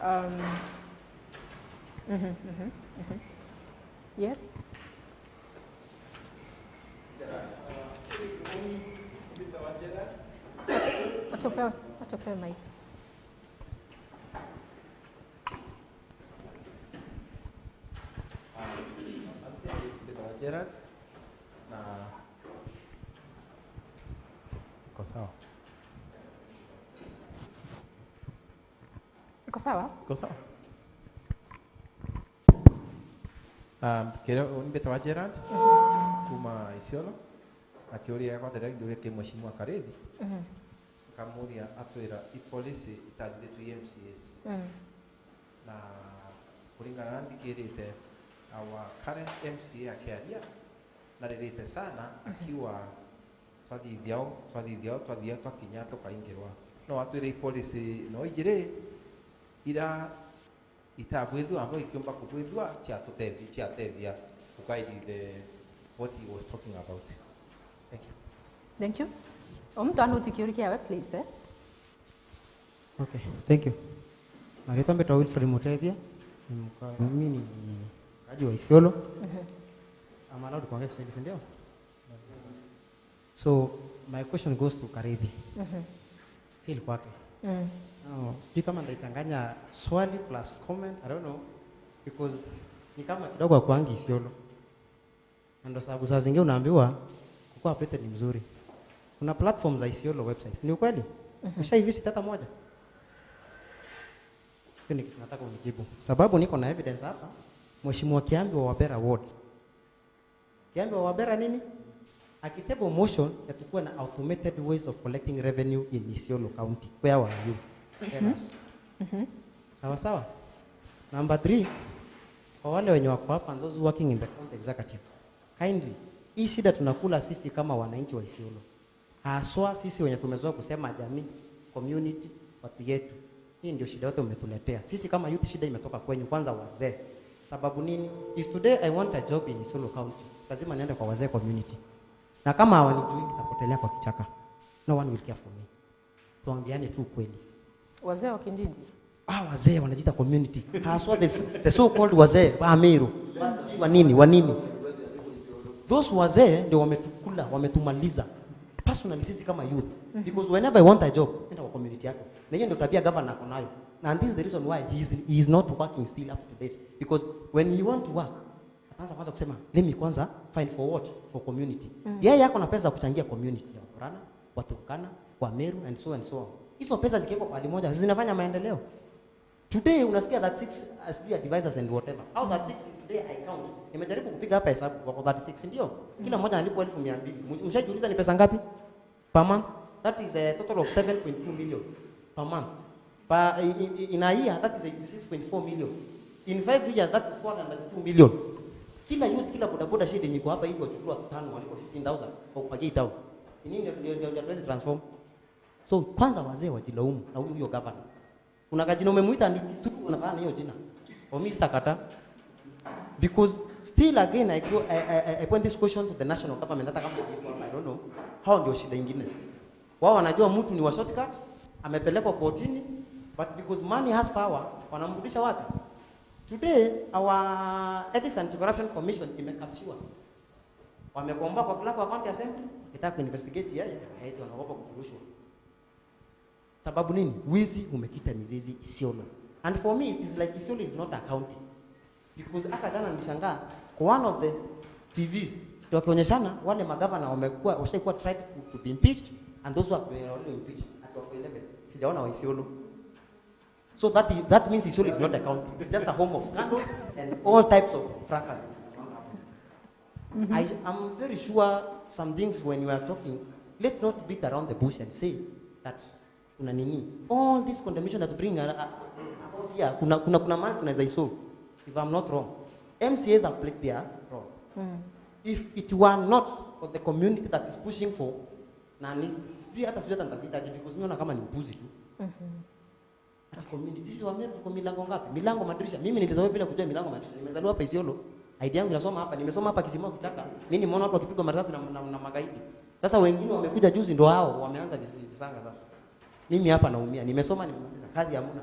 Um, mhm, mhm, mhm. Yes. Acha, acha upewe, acha upewe mic. Asante, Gerald. Na iko sawa. Iko sawa? Iko sawa. Um, kero, mbetawa Gerald, kuma Isiolo. Na kiuria giakwa ndenda ngiurie ki Mheshimiwa Karithi. Mhm. Nkamuria atwira i policy itathithitue i M C As. Mm. Na kuringana na nthikirite, our current M C A akiaria, naririte sana, mhm, akiuga twathithia uu, twathithia uu, twathithia uu, twakinya tukaingirwa. No atwire i policy no ijiri ira itabwithua, amba ikiumba kubwithua, ciatutethi-, ciatethia to guide the, what he was talking about. Thank you. Thank you. O muntu anoti kiuria kiawe, please, eh? Okay, thank you. Maritwa mbetwa Wilfred Mutethia, ni mka-, mimi ni mkaji wa Isiolo. Mhm. I'm allowed kuongea Kiswahili, si ndio? So, my question goes to Karithi. Mhm. Still kwake. Mm. Now, sijui kama ndaichanganya swali plus comment, I don't know, because ni kama kidogo akuangi Isiolo. Na ndo sababu saa zingine unaambiwa kukua updated ni mzuri. Kuna platform za Isiolo websites. Ni ukweli? Mhm. Ushaivisit hata moja? Hiyo ni kitu nataka unijibu. Sababu niko na evidence hapa, Mheshimiwa Kiambi wa Wabera Ward. Kiambi wa Wabera nini? Akitable motion ya tukue na automated ways of collecting revenue in Isiolo County. Where were you? Tell us. Mhm. Sawa sawa. Number three, kwa wale wenye wako hapa and those working in the county executive, kindly, hii shida tunakula sisi kama wananchi wa Isiolo. Haswa sisi wenye tumezoea kusema jamii, community, watu yetu. Hii ndio shida yote umetuletea. Sisi kama youth, shida imetoka kwenyu, kwanza wazee. Sababu nini? If today I want a job in Isiolo County, lazima niende kwa wazee community. Na kama hawanijui, nitapotelea kwa kichaka. No one will care for me. Tuambiane tu ukweli. Wazee wa kijiji? Ah, wazee wanajiita community. Haswa the, the so-called wazee wa Meru. Wa nini? Wa nini? Those wazee ndio wametukula, wametumaliza. Personally, sisi kama youth. Mhm. Because whenever I want a job, nenda kwa community yako. Na hiyo ndio tabia governor ako nayo. And this is the reason why he is, he is not working still up to date. Because when he want to work, ataanza kwanza kusema, "Let me kwanza find for what? For community." Mm. Yeye yako na pesa za kuchangia community ya Waborana, Waturkana, Wameru, and so and so on. Hizo pesa zikiwekwa pahali moja, zinafanya maendeleo. Today unasikia thirty-six, uh, sijui advisors and whatever. How thirty-six is today I count. Nimejaribu kupiga hapa hesabu, wako thirty-six, ndio? Kila mmoja analipwa elfu mia mbili. Mu-, mshajiuliza ni pesa ngapi? Per month? That is a total of seven point two million per month. Per, in, in, in a year, that is eighty-six point four million. In five years, that is four hundred thirty-two million. Kila youth, kila bodaboda shida yenye iko hapa hivi, wachukua tano, walipo fifteen thousand kwa kufagia hii town. Ni nini ndio, ndio, ndio, ndio hatuwezi transform? So, kwanza wazee wajilaumu na huyo, huyo governor. Kuna kajina umemuita ni tu unafanya na hiyo jina. Or mi sitakata. Because still again, I go, I, I, I, I point this question to the national government, hata kama, I don't know, hao ndio shida ingine. Wao wanajua mtu ni wa shortcut, amepelekwa kotini, but because money has power, wanamrudisha wapi? Today, our Ethics and Corruption Commission imekapsiwa. Wamekomboa kwa clerk wa County Assembly, wakitaka kuinvestigate yeye, hawezi, wanaogopa kufurushwa. Sababu nini? Wizi umekita mizizi Isiolo. And for me, it is like Isiolo is not a county. Because hata jana nilishangaa, kwa one of the T Vs, wakionyeshana wale magavana wamekuwa, washaikuwa tried to, to be impeached, and those who have been already impeached, ati wako eleven. Sijaona wa Isiolo. So that, i- that means Isiolo is not a county. It's just a home of scandal and all types of fracas. I am very sure some things when you are talking, let's not beat around the bush and say that kuna nini. All this condemnation that bring a- a- about here, kuna kuna kuna mahali tunaweza isolve. If I'm not wrong, M C As have played their role. If it were not for the community that is pushing for, na ni sijui hata sijui hata nitazitaje because niona kama ni mpuzi tu. Ati community. Sisi Wameru tuko milango ngapi? Milango, madirisha. Mimi nilizaliwa bila kujua milango, madirisha. Nimezaliwa hapa Isiolo. Idea yangu inasoma hapa. Nimesoma hapa Kisima Kichaka. Mimi nimeona watu wakipigwa marisasi na, na, na magaidi. Sasa wengine wamekuja juzi ndo hao wameanza visi- visanga sasa. Mimi hapa naumia. Nimesoma, nimemaliza. Kazi hamuna.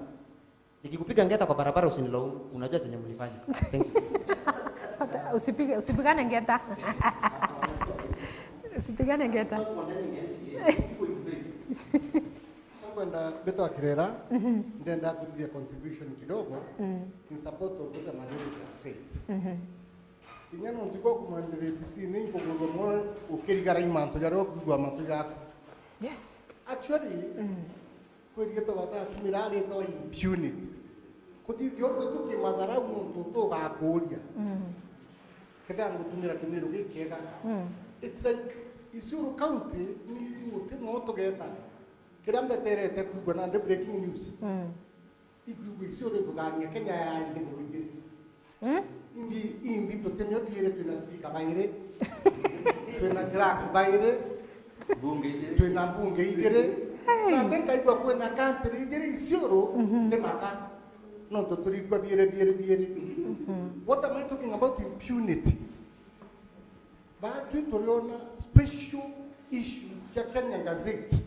Nikikupiga ngeta kwa barabara usinilaumu. Unajua chenye mlifanya. Thank you. Usipige, usipigane ngeta. Usipigane ngeta. Nkwenda mbitwa Kirera, ndenda kuthithia contribution kidogo in support of what the majority have said. Kinya nontu kwa kumwandirite sini nkugurwa mwe ukirigara imantu jaria ukwigua matu jaku. Yes. Actually, kwirigetwe batatumira aritwa impunity. Kuthithia untu tukimatharau nontu tugakuria. Kethira ngutumira tumiru gikiega. It's like Isiolo County ni ithuti no tugeta. Kiria mbeterete kwigua nandi breaking news. Ikwigua Isiolo ithugania Kenya ya nthiguru igiri. Imbi, imbi tutinio biiri, twina speaker bairi, twina clerk bairi, twina mbunge igiri. Nandi nkaigua kwina country igiri Isiolo, ti maka. Nontu turikua biiri, biiri, biiri. What am I talking about impunity? Batwi turiona special issues cia Kenya Gazette.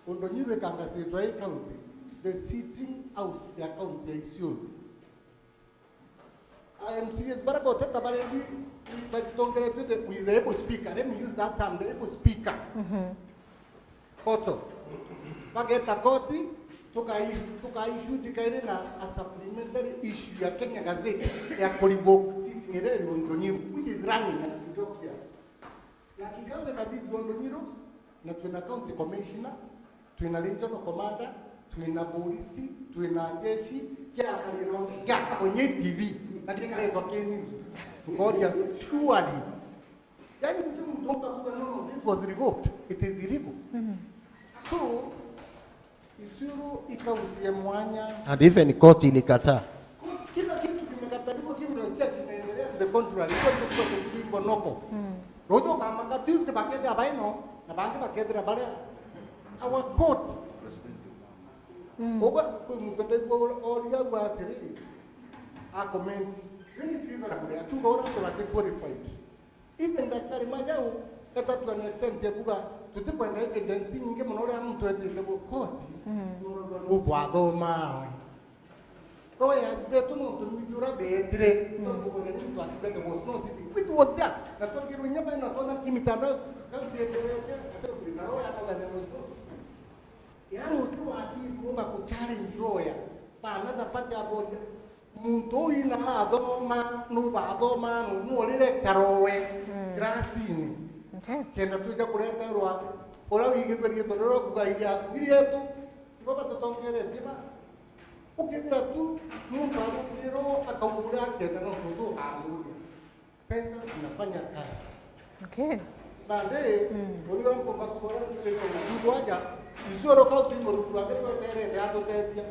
Undonyiru ikangasitwa i county, the sitting house ya county ya Isiolo. M C As baria boteta barendi baritongeretwe the, with the able speaker. Let me use that term, the able speaker. Koto. Bageta koti, tukai, tukai issue ndikairi na a supplementary issue ya Kenya Gazette ya kuribwo sitting iria iri Undonyiru, which is running as we talk here. Na kikauge kathithua Undonyiru, na twina county commissioner, twina regional commander, twina polisi, twina jeshi, kiakarira kiakabonye T V, na gikaretwa ki news. Tukoria, surely. Yani, nti muntu umba kuga, no, no, this was revoked. It is illegal. So, Isiolo ikaunti ya mwanya. And even court ilikataa. Kila kitu kimekataliwa, kile unasikia kinaendelea to the contrary. Hiyo ndio kwa kulimbo noko. Rojo kama kati Tuesday bakethira baino, na bangi bakethira baria. Our court. Oba kwi muntu ndaigua oria au atiri, a comment very favorably, atuga ura turate qualified. Even Daktari Majau, etatu an extent ya kuga, tutikwenda evidence nyingi muno uria muntu etite gukoti, nurorwa nubwathoma. Lawyers betu nontu nwithi uria beetire, tontu kwona ni muntu akiuga there was no sitting. It was there. Na twakirwe inya baina twona kimitandao, kaunti yenderete, assembly, na lawyer akauga there was no sitting. Yaani uti wakiri kuumba ku challenge lawyer. Bana thabati aboria. Muntu uu ina athoma, nubathoma, nu, nu uri lecturer we, classini. Okay. Kenda twija kureterwa, uria wigitwe riitwa riria kuga iri aku, iri etu, ibo batutongeretie ba. Ukethira tu, muntu agukirwo, akauga uria akenda, no muntu ukamuria. Pesa zinafanya kazi. Okay. Nandi, uria mpumba kugora ndiriko murungu aja, Isiolo kaunti murungu wake tweterete atutethia.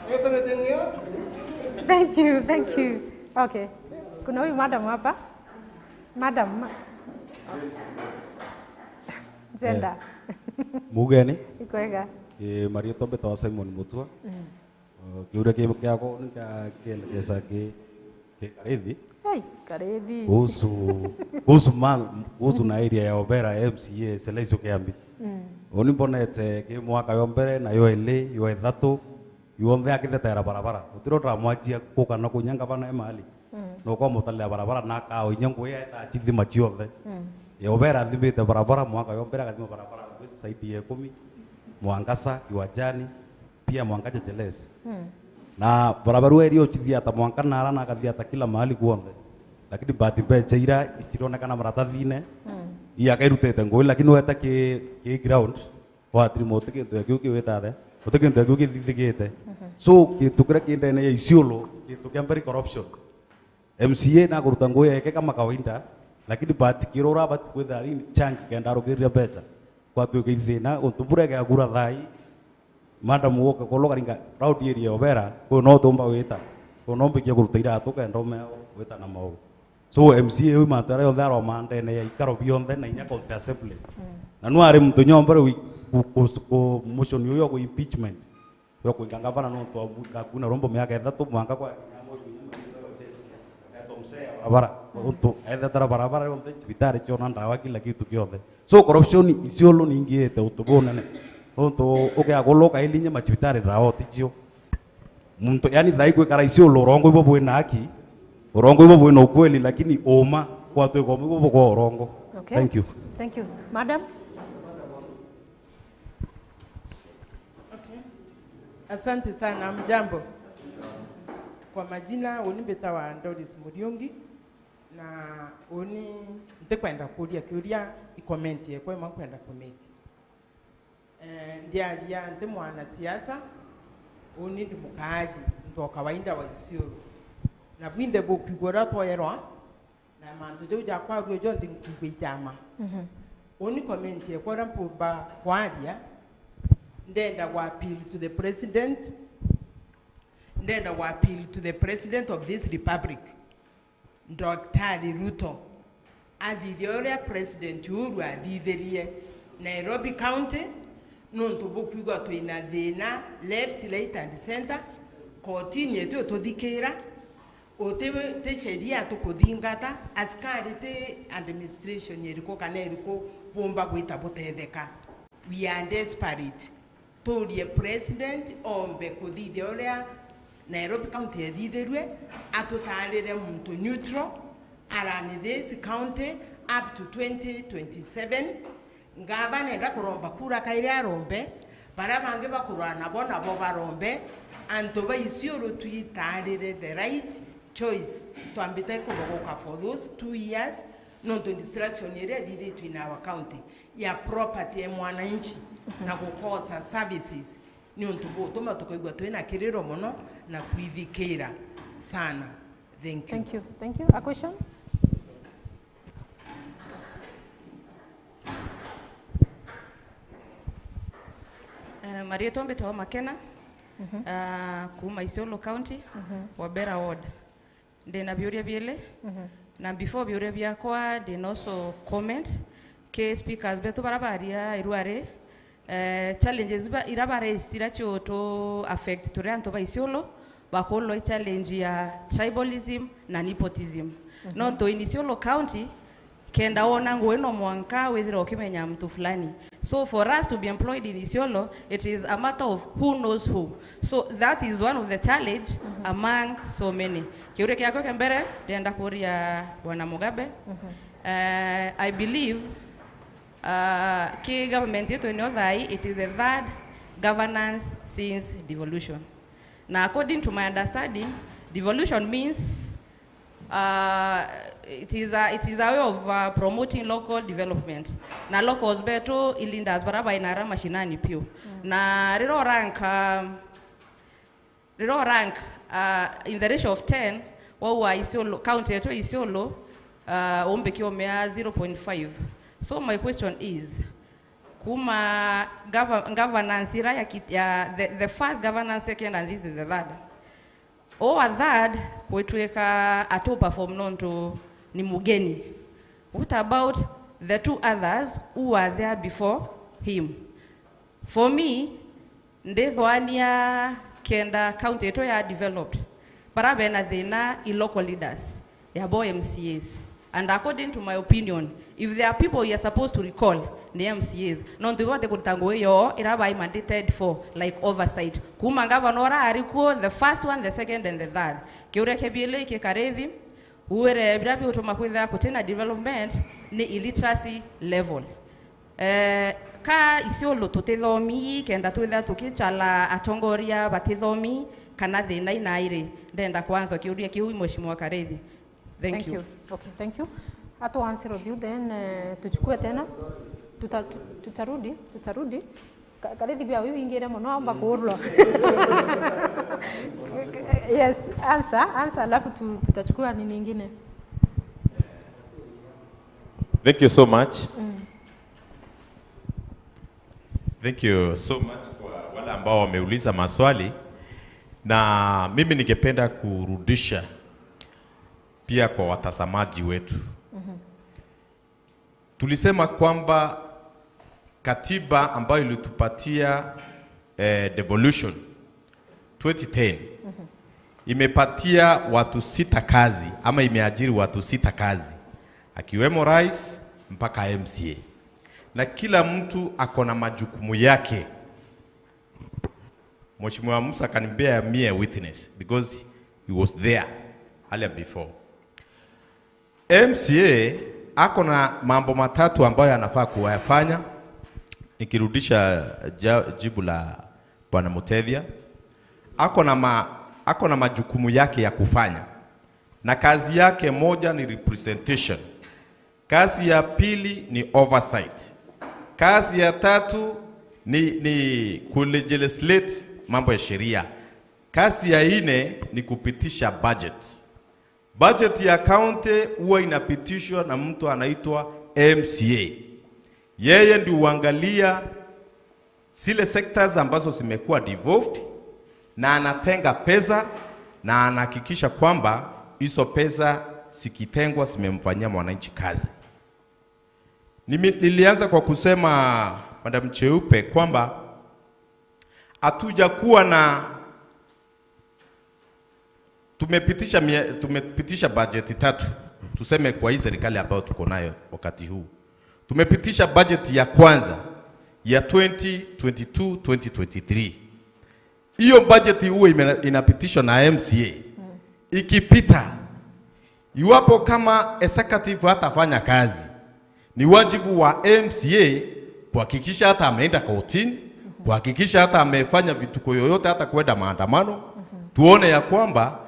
Everything else. Thank you, thank you. Okay. Kuna huyu madam hapa. Madam. Ma- Gender. Mugeni, Iko wega. eh, marietwa mbetawa Simon Mutua. Eh, kiuria ki-, kiakwa ni kia kielekeza ki, ki Karithi. Hey, Karithi. Kuhusu, kuhusu ma-, kuhusu na area ya Obera M C A Selaisio Kiambi. Uni mbonete ki mwaka yo mbere na yo ili, yo ithatu, yonthe akithetera barabara. Utiro turamwachia kuka na kunya ngavana e mahali. No kwa mutalira barabara na akao inya ngui eta chithima chionthe. Ya Obera athimite barabara mwaka yo mbere, akathima barabara ngui zaidi ya ikumi, Mwangasa, Kiwajani, pia mwanka Checheles. Na barabara uu eri uchithia ata mwanka Nara na akathia ata kila mahali kuonthe. Lakini bahati mbecha ira ichironekana maratathine, ii akairutite ngui, lakini weta ki, ki ground, watiri muti kintu ya kiu kiwita athe. Guti kintu kiu githithigite. So, kintu kiria ki ndene ya Isiolo, kintu kia mbere corruption. M C A nakuruta ngugi yake kama kawaida, lakini but kiro urabati kwithira in charge kenda arugiriria mbeca. Kwatuika ithina, untu bura igakura thai, madam woke kulu karinga round area obera, kwi no tumba wita, kwi no mbikie kuruta iratu kenda umea wita na mau. So M C A uyu mantu aria yonthe aroma ndene ya ikaro bionthe na inya county assembly. Na nu ari muntu nyombere wi-, ku-, ku-, ku-, motion uyu ku impeachment. Yo kuinga ngavana nontu wa mu-, ngakuna rombo miaka ithatu mwanka kwa kinya mweri inya mathira yo change. Eto msee ya barabara. Untu ethetera barabara yonthe, cibitari ciona ndawa, kila kitu kionthe. So corruption Isiolo ni ingiite untu bunene. Untu ukiaguluka ilinya macibitari ndawa uticio. Muntu, yani, thai gwikara Isiolo, urongo ibo bwina haki, urongo ibo bwina ukweli, lakini uma kwatwika uma ibo bukwa urongo. Okay. Thank you. Thank you. Madam? Okay. Asante sana. Mjambo. Kwa majina, uni mbitawa Doris Muriungi, na uni ntikwenda kuria kiuria, i comment yekwa imwe nkwenda ku make. Eh, ndiaria nti mwanasiasa, uni ndi mukaaji, muntu o kawaida wa Isiolo. Na bwinthe bukwigua uria twoerwa, na mantu jau jakwarua jonthe nkwigua ijama. Uni comment yekwa uria mpumba kwaria, ndenda gwa appeal to the president, ndenda gwa appeal to the president of this republic. Daktari Ruto athithie uria President Uhuru athithirie Nairobi County, nontu bukwigua twina thina left, right and center, kotini iti ututhikira, uti, ti sheria tukuthingata, askari ti administration iriku kana iriku bumba gwita butetheka. We are desperate. Turie president ombe kuthithia uria Nairobi County yethithirue, atutaarire muntu neutral, arani this county up to twenty twenty-seven. Ngavana enda kuromba kura kairi arombe, baria bangi bakurwa nabo, nabo barombe, antu ba Isiolo twitaarire the right choice. Twambite kunogoka for those two years, nontu distraction iria ithithitwe in our county ya property ya mwananchi na gukosa services, ni untu butuma tukaigua twina kiriro mono na kwithikira sana. Thank you. Thank you. Thank you. A question? Eh, marietwa mbitagwa Makena, ah, kuma Isiolo County, Wabera Ward. Ndina biuria biili. Na before biuria biakwa, ndina also comment ki speakers betu bara baria irua ri, eh, challenges ba-, ira ba raise ira ciutu affect turi antu ba Isiolo, bakulwa i challenge ya tribalism na nepotism. Nontu in Isiolo County, kenda wona ngugi no mwanka withire ukimenya muntu fulani. So for us to be employed in Isiolo, it is a matter of who knows who. So that is one of the challenge among so many. Kiuria kiakwa kia mbere, ndenda kuria Bwana Mugabe. Eh, I believe, uh, ki government yetu ino thai, it is the third governance since devolution. Na according to my understanding, devolution means, uh, it is a, it is a way of, uh, promoting local development. Na locals betu i leaders bara baina ara mashinani piu. Na rira uranka, rira urank, uh, in the ratio of ten, wau wa Isiolo, county yetu ya Isiolo, uh, umbikia umea zero point five. So my question is, kuma gov-, governance ira ya ki-, ya the, the first governance, second, and this is the third. Uu wa third gwitwika atu perform nontu ni mugeni. What about the two others who were there before him? For me, ndithwania kenda county yetu ya developed, bara bena thina i local leaders, yabo M C As. And according to my opinion, if there are people you are supposed to recall, ni M C As. Nontu ibo bati kurita ngugi yoo ira bai mandated for, like oversight. Kuma ngavana ura ari kuo, the first one, the second and the third. Kiuria kia biili ki Karithi, wire bira biutuma kwithira kutina development ni illiteracy level. Eh, ka Isiolo tutithomi, kenda twithira tukichala atongoria batithomi, kana thina inairi? Ndenda kwanza kiuria kiu, Mheshimiwa Karithi. Thank you. Thank you. Okay, thank you. Hata answer of you then, eh, tuchukue tena. Tuta-, tu-, tutarudi, tutarudi. Ka-, Karithi pia huyu ingire muno, aomba kuurwa. Yes, answer, answer, alafu tu-, tutachukua nini ingine. Thank you so much. Mm. Thank you so much kwa wale ambao wameuliza maswali, na mimi ningependa kurudisha pia kwa watazamaji wetu. Mm-hmm. Tulisema kwamba katiba ambayo ilitupatia, eh, devolution twenty ten, mm-hmm, imepatia watu sita kazi ama imeajiri watu sita kazi, akiwemo rais mpaka M C A, na kila mtu ako na majukumu yake. Mheshimiwa Musa can bear me a witness because he was there earlier before. M C A ako na mambo matatu ambayo anafaa kuyafanya, nikirudisha ja-, jibu la Bwana Mutethia. Ako na ma-, ako na majukumu yake ya kufanya, na kazi yake moja ni representation, kazi ya pili ni oversight, kazi ya tatu ni, ni kulegislate mambo ya sheria, kazi ya nne ni kupitisha budget. Budget ya county huwa inapitishwa na mtu anaitwa M C A. Yeye ndio huangalia zile sectors ambazo zimekuwa devolved, na anatenga pesa na anahakikisha kwamba hizo pesa zikitengwa zimemfanyia mwananchi kazi. Nimi-, nilianza kwa kusema, Madam Cheupe, kwamba hatujakuwa na Tumepitisha mia-, tumepitisha bajeti tatu, tuseme, kwa hii serikali ambayo tuko nayo wakati huu. Tumepitisha bajeti ya kwanza ya twenty twenty-two, twenty twenty-three. Hiyo bajeti huwa ime-, inapitishwa na M C A. Ikipita, iwapo kama executive hatafanya kazi, ni wajibu wa M C A kuhakikisha hata ameenda kotini, kuhakikisha hata amefanya vituko yoyote, hata kwenda maandamano, tuone ya kwamba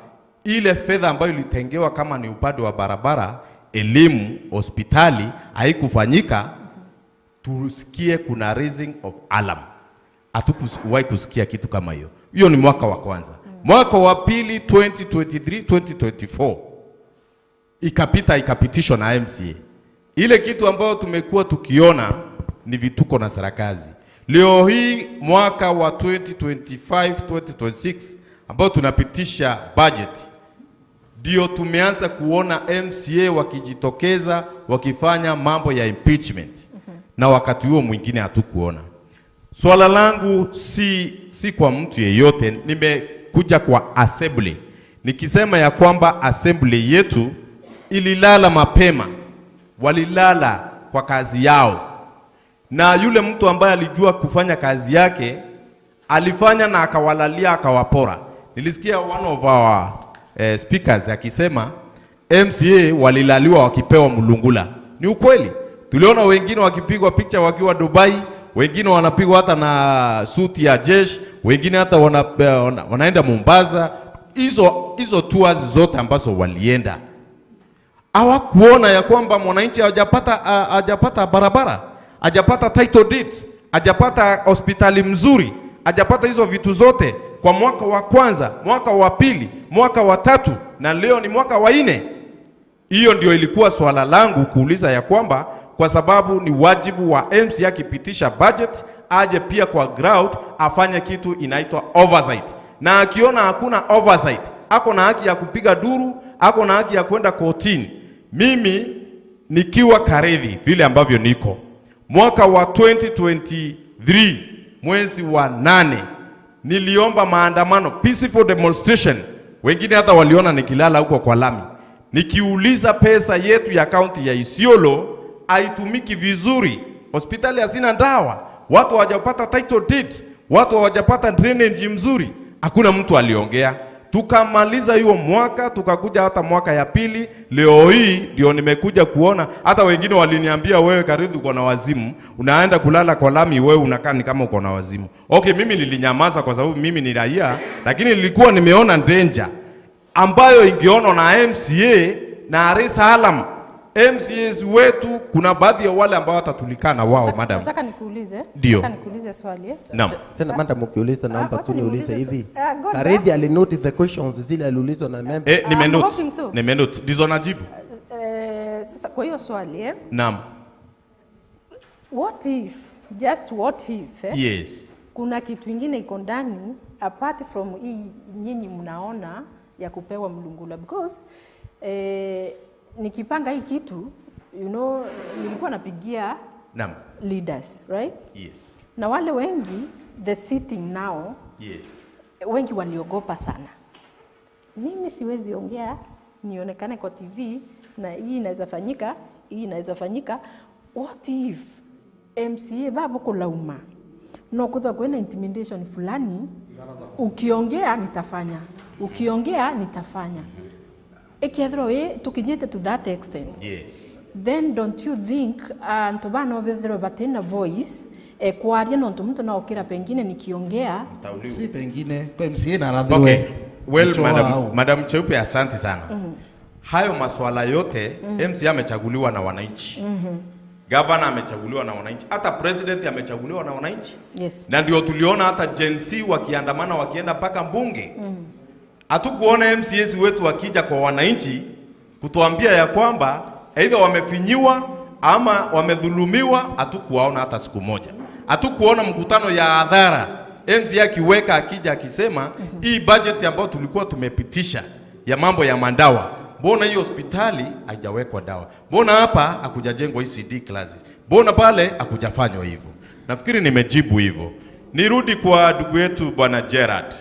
ile fedha ambayo ilitengewa, kama ni upande wa barabara, elimu, hospitali, haikufanyika, tusikie kuna raising of alarm. Hatukuwahi kusikia kitu kama hiyo. Hiyo ni mwaka wa kwanza. Mwaka wa pili, twenty twenty-three, twenty twenty-four, ikapita, ikapitishwa na M C A. Ile kitu ambayo tumekuwa tukiona ni vituko na sarakasi. Leo hii, mwaka wa twenty twenty-five, twenty twenty-six, ambao tunapitisha budget, ndio tumeanza kuona M C A wakijitokeza wakifanya mambo ya impeachment. Na wakati huo mwingine hatukuona. Swala langu si, si kwa mtu yeyote, nimekuja kwa assembly nikisema ya kwamba assembly yetu ililala mapema, walilala kwa kazi yao, na yule mtu ambaye alijua kufanya kazi yake alifanya na akawalalia, akawapora. Nilisikia one of our, eh, speakers akisema M C A walilaliwa wakipewa mulungula. Ni ukweli. Tuliona wengine wakipigwa picha wakiwa Dubai, wengine wanapigwa hata na suti ya jeshi, wengine hata wana-, wana-, wanaenda Mombasa. Hizo, hizo tours zote ambazo walienda, hawakuona ya kwamba mwananchi hajapata, ha-, hajapata barabara, hajapata title deed, hajapata hospitali mzuri, hajapata hizo vitu zote kwa mwaka wa kwanza, mwaka wa pili, mwaka wa tatu, na leo ni mwaka wa nne. Hiyo ndio ilikuwa swala langu kuuliza ya kwamba, kwa sababu ni wajibu wa M C A akipitisha budget, aje pia kwa ground afanye kitu inaitwa oversight. Na akiona hakuna oversight, ako na haki ya kupiga duru, ako na haki ya kwenda kotini. Mimi nikiwa Karithi vile ambavyo niko, mwaka wa twenty twenty-three, mwezi wa nane, niliomba maandamano, peaceful demonstration. Wengine hata waliona nikilala huko kwa lami. Nikiuliza pesa yetu ya kaunti ya Isiolo haitumiki vizuri. Hospitali hazina dawa, watu hawajapata title deed, watu hawajapata drainage mzuri. Hakuna mtu aliongea. Tukamaliza hiyo mwaka, tukakuja hata mwaka ya pili. Leo hii ndio nimekuja kuona, hata wengine waliniambia, "Wewe Karithi uko na wazimu, unaenda kulala kwa lami, wewe unakaa ni kama uko na wazimu." Okay, mimi nilinyamaza kwa sababu mimi ni raia, lakini nilikuwa nimeona danger ambayo ingeonwa na M C A na raise alarm. M C As wetu, kuna baadhi ya wale ambao hatajulikana wao, madam. Nataka nikuulize. Ndio. Nataka nikuulize swali, eh. Naam. Tena madam, ukiuliza, naomba tu niulize hivi. Karithi alinote the questions zile aliulizwa na members. Eh, nimenote. Nimenote. Ndizo najibu. Eh, sasa kwa hiyo swali, eh. Naam. What if, just what if, eh? Yes. Kuna kitu ingine iko ndani apart from hii nyinyi mnaona ya kupewa mlungula, because eh, nikipanga hii kitu, you know, nilikuwa napigia Naam. Leaders, right? Yes. Na wale wengi, the sitting now, yes, wengi waliogopa sana. Mimi siwezi ongea nionekane kwa T V na hii inaweza fanyika, hii inaweza fanyika. What if M C A babo kulauma? No kuthwa kwina intimidation fulani, ukiongea nitafanya, ukiongea nitafanya. Ikethirwa wi tukinyite to that extent, yes, then don't you think antu bana bethirwe batina voice e kwaria, nontu muntu naukira pengine nikiongea. Si pengine, kwa M C A na arathirwe. Okay. Well, madam, madam Cheupe, asante sana. Mm. Hayo maswala yote, M C A amechaguliwa na wananchi. Governor amechaguliwa na wananchi. Hata president amechaguliwa na wananchi. Yes. Na ndio tuliona hata Gen Z wakiandamana wakienda mpaka mbunge. Hatukuona M C As wetu wakija kwa wananchi kutuambia ya kwamba either wamefinyiwa ama wamedhulumiwa, hatukuwaona hata siku moja. Hatukuona mkutano ya hadhara M C A akiweka akija akisema, "Hii budget ambayo tulikuwa tumepitisha ya mambo ya madawa, mbona hiyo hospitali haijawekwa dawa? Mbona hapa hakujajengwa E C D classes? Mbona pale hakujafanywa hivyo?" Nafikiri nimejibu hivyo. Nirudi kwa ndugu yetu Bwana Gerard.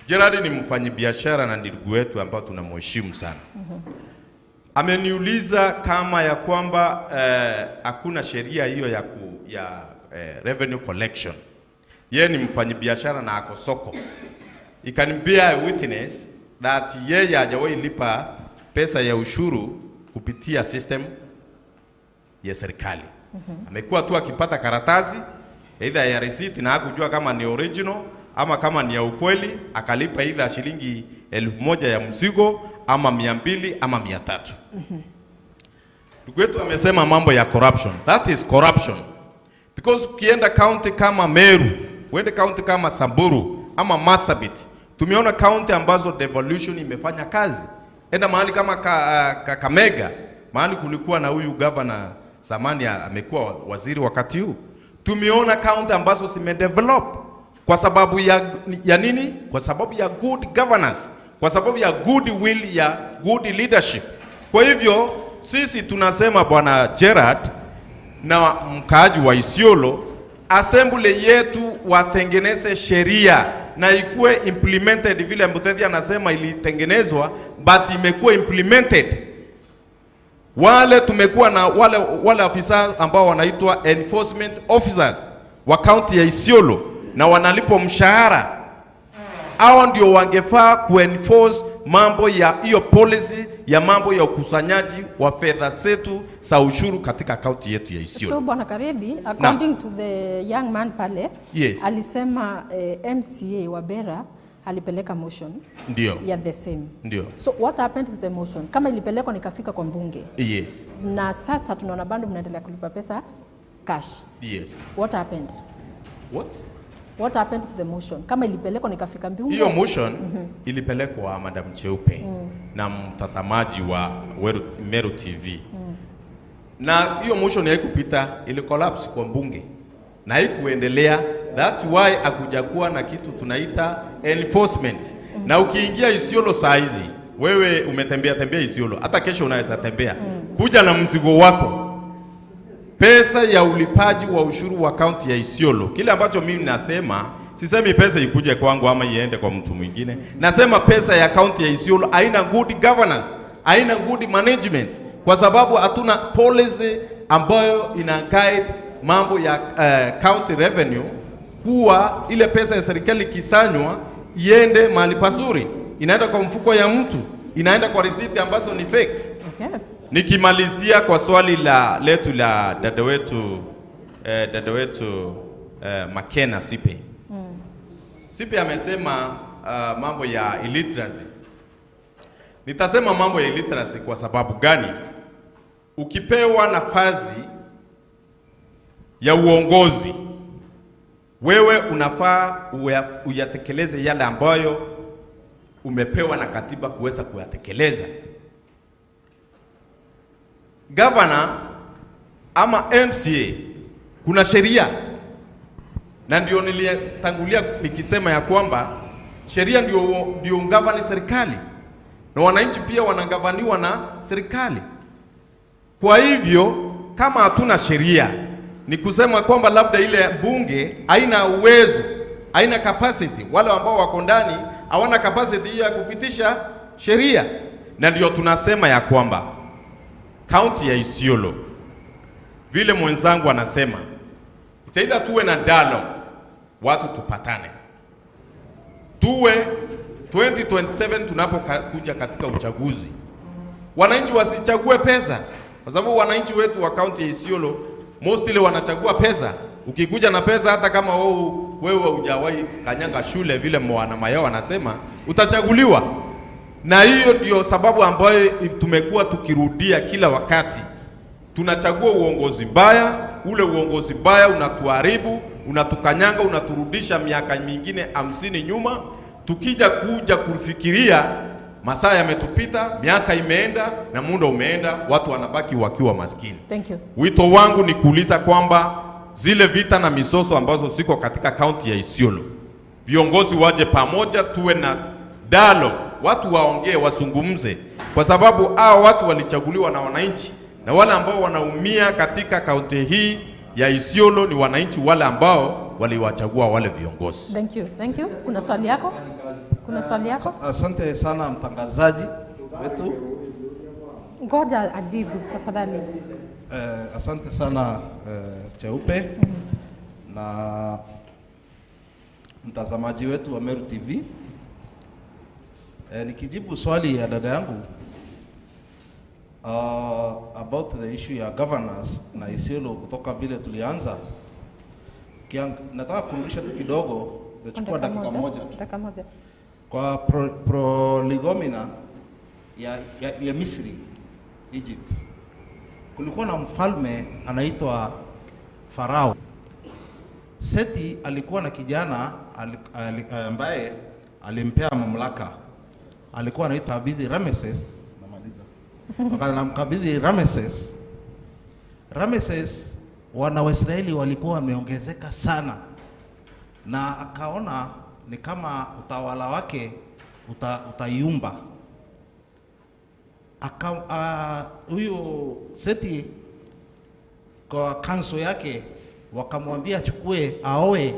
Gerard ni mfanyibiashara na ni ndugu yetu ambao tunamheshimu sana. Ameniuliza kama ya kwamba eh, hakuna sheria hiyo ya, ku, ya eh, revenue collection. Yeye ni mfanyibiashara na ako soko. He can bear witness that yeye hajawahi lipa pesa ya ushuru kupitia system ya serikali. Amekuwa tu akipata karatasi either ya receipt na hakujua kama ni original ama kama ni ya ukweli, akalipa either shilingi elfu moja ya mzigo ama mia mbili ama mia tatu. Ndugu yetu amesema mambo ya corruption. That is corruption. Because ukienda county kama Meru, uende county kama Samburu ama Marsabit, tumeona county ambazo devolution imefanya kazi. Enda mahali kama ka, uh, Kakamega, mahali kulikuwa na huyu governor zamani, a- amekuwa waziri wakati huu. Tumeona county ambazo zimedevelop kwa sababu ya, ya nini? Kwa sababu ya good governance, kwa sababu ya good will, ya good leadership. Kwa hivyo sisi tunasema, Bwana Gerard, na mkaaji wa Isiolo, assembly yetu watengeneze sheria na ikuwe implemented vile Mbutethi anasema ilitengenezwa, but imekuwa implemented. Wale tumekuwa na wale, wale afisa ambao wanaitwa enforcement officers wa kaunti ya Isiolo na wanalipwa mshahara, hawa ndio wangefaa kuenforce mambo ya hiyo policy ya mambo ya ukusanyaji wa fedha zetu za ushuru katika kaunti yetu ya Isiolo. So, Bwana Karedi, according to the young man pale, yes, alisema eh, M C A wa Bera alipeleka motion, ndio, ya the same. Ndio. So what happened to the motion? Kama ilipelekwa nikafika kwa mbunge. Yes. Na sasa tunaona bado mnaendelea kulipa pesa cash. Yes. What happened? What? What happened to the motion? Kama ilipelekwa nikafika mbunge. Hiyo motion ilipelekwa, Madam Cheupe, na mtazamaji wa Weru, Meru T V. Na hiyo motion haikupita, ili collapse kwa mbunge. Na haikuendelea. That's why hakujakuwa na kitu tunaita enforcement. Na ukiingia Isiolo saa hizi, wewe umetembea tembea Isiolo, hata kesho unaweza tembea. Kuja na mzigo wako. Pesa ya ulipaji wa ushuru wa kaunti ya Isiolo, kile ambacho mimi nasema, sisemi pesa ikuje kwangu ama iende kwa mtu mwingine. Nasema pesa ya kaunti ya Isiolo haina good governance, haina good management, kwa sababu hatuna policy ambayo ina guide mambo ya eh, county revenue, kuwa ile pesa ya serikali ikisanywa iende mahali pazuri, inaenda kwa mfuko ya mtu, inaenda kwa risiti ambazo ni fake. Okay. Nikimalizia kwa swali la letu la dada wetu eh, dada wetu eh, Makena Sipe. Sipe amesema uh, mambo ya illiteracy. Nitasema mambo ya illiteracy kwa sababu gani? Ukipewa nafasi ya uongozi, wewe unafaa uya-, uyatekeleze yale ambayo umepewa na katiba kuweza kuyatekeleza. Gavana ama M C A, kuna sheria, na ndio nilitangulia nikisema ya kwamba sheria ndio, ndio ungavani serikali, na wananchi pia wanagavaniwa na serikali. Kwa hivyo, kama hatuna sheria, ni kusema kwamba labda ile bunge haina uwezo, haina capacity, wale ambao wako ndani hawana capacity hiyo ya kupitisha sheria. Na ndio tunasema ya kwamba kaunti ya Isiolo, vile mwenzangu anasema, it's either tuwe na dialogue, watu tupatane, tuwe twenty twenty-seven tunapokuja katika uchaguzi, wananchi wasichague pesa, kwa sababu wananchi wetu wa kaunti ya Isiolo mostly wanachagua pesa. Ukikuja na pesa, hata kama wewe, wewe hujawahi kanyanga shule, vile mwana Mayo anasema, utachaguliwa. Na hiyo ndio sababu ambayo tumekuwa tukirudia kila wakati. Tunachagua uongozi mbaya, ule uongozi mbaya unatuharibu, unatukanyanga, unaturudisha miaka mingine hamsini nyuma. Tukija kuja kufikiria, masaa yametupita, miaka imeenda na muda umeenda, watu wanabaki wakiwa maskini. Thank you. Wito wangu ni kuuliza kwamba zile vita na mizozo ambazo ziko katika kaunti ya Isiolo, viongozi waje pamoja, tuwe na dialogue, watu waongee, wazungumze, kwa sababu hao watu walichaguliwa na wananchi, na wale ambao wanaumia katika kaunti hii ya Isiolo ni wananchi wale ambao waliwachagua wale viongozi. Thank you. Thank you. Kuna swali yako? Kuna swali yako? Asa-, asante sana mtangazaji wetu. Ngoja ajibu tafadhali. Eh, asante sana, eh, Cheupe. Na mtazamaji wetu wa Meru T V. Eh, nikijibu swali ya dada yangu, uh, about the issue ya governance na Isiolo kutoka vile tulianza, kiang-, nataka kurudisha tu kidogo, nachukua dakika moja tu. Dakika moja. Kwa pro-, prolegomena ya, ya, ya Misri, Egypt, kulikuwa na mfalme anaitwa Farao. Seti alikuwa na kijana ali-, ali-, ambaye alimpea mamlaka. Alikuwa anaitwa Abidi Rameses. Namaliza. Wakati anamkabidhi Rameses, Rameses, wana wa Israeli walikuwa wameongezeka sana, na akaona ni kama utawala wake uta-, utayumba. Aka-, a, huyo Seti kwa council yake wakamwambia achukue, aoe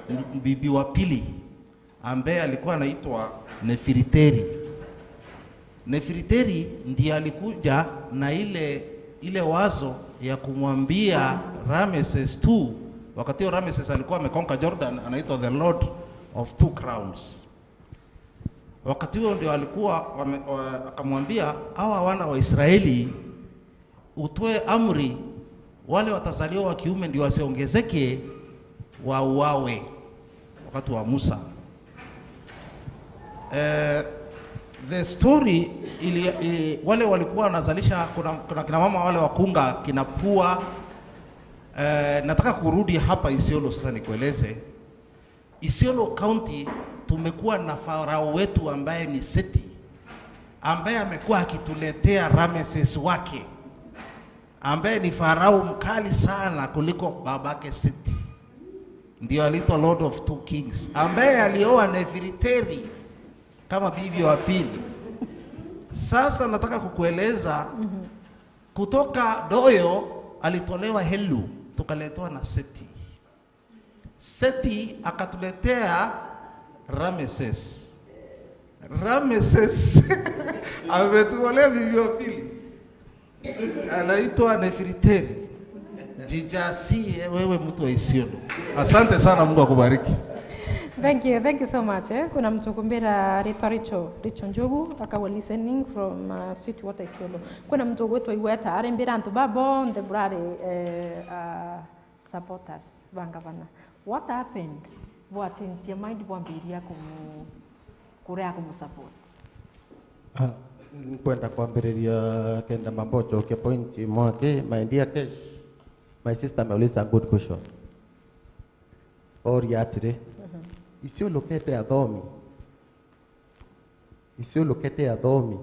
m-, bibi wa pili ambaye alikuwa anaitwa Nefiriteri. Nefiriteri ndiye alikuja na ile, ile wazo ya kumwambia Rameses two, wakati huo Rameses alikuwa amekonka Jordan, anaitwa the Lord of Two Crowns. Wakati huo ndio alikuwa wame-, wa-, akamwambia, "Hawa wana wa Israeli, utoe amri, wale watazaliwa wa kiume ndio wasiongezeke, wauawe." Wakati wa Musa. Eh, the story ili, ili, wale walikuwa wanazalisha, kuna, kuna kina mama wale wakunga, kina Pua. Eh, nataka kurudi hapa Isiolo sasa nikueleze. Isiolo County tumekuwa na farao wetu ambaye ni Seti, ambaye amekuwa akituletea Rameses wake, ambaye ni farao mkali sana kuliko babake Seti. Ndio aliitwa Lord of Two Kings, ambaye alioa Nefiriteri kama bibi wa pili. Sasa nataka kukueleza, kutoka Doyo alitolewa Helu, tukaletwa na Seti. Seti akatuletea Rameses. Rameses ametutolea bibi wa pili. Anaitwa Nefiriteri. Jijasi, wewe mtu wa Isiolo. Asante sana, Mungu akubariki. Thank you, thank you so much, eh. Kuna mtu kumbira ritwa Richo, Richo Njugu, akawa listening from, uh, Sweetwater Isiolo. Kuna mtu gwitwa Igweta, arimbira antu ba bonthe burari, eh, uh, supporters ba ngavana. What happened? Bwa change your mind, bwambiria kumu-, kuria kumusupport? Ah, Nkwenda kwambiriria kenda mambocokia point imwe aki, my dear Kesh, my sister ameuliza a good question. Oria atiri, Isiolo kete athomi? Isiolo kete athomi?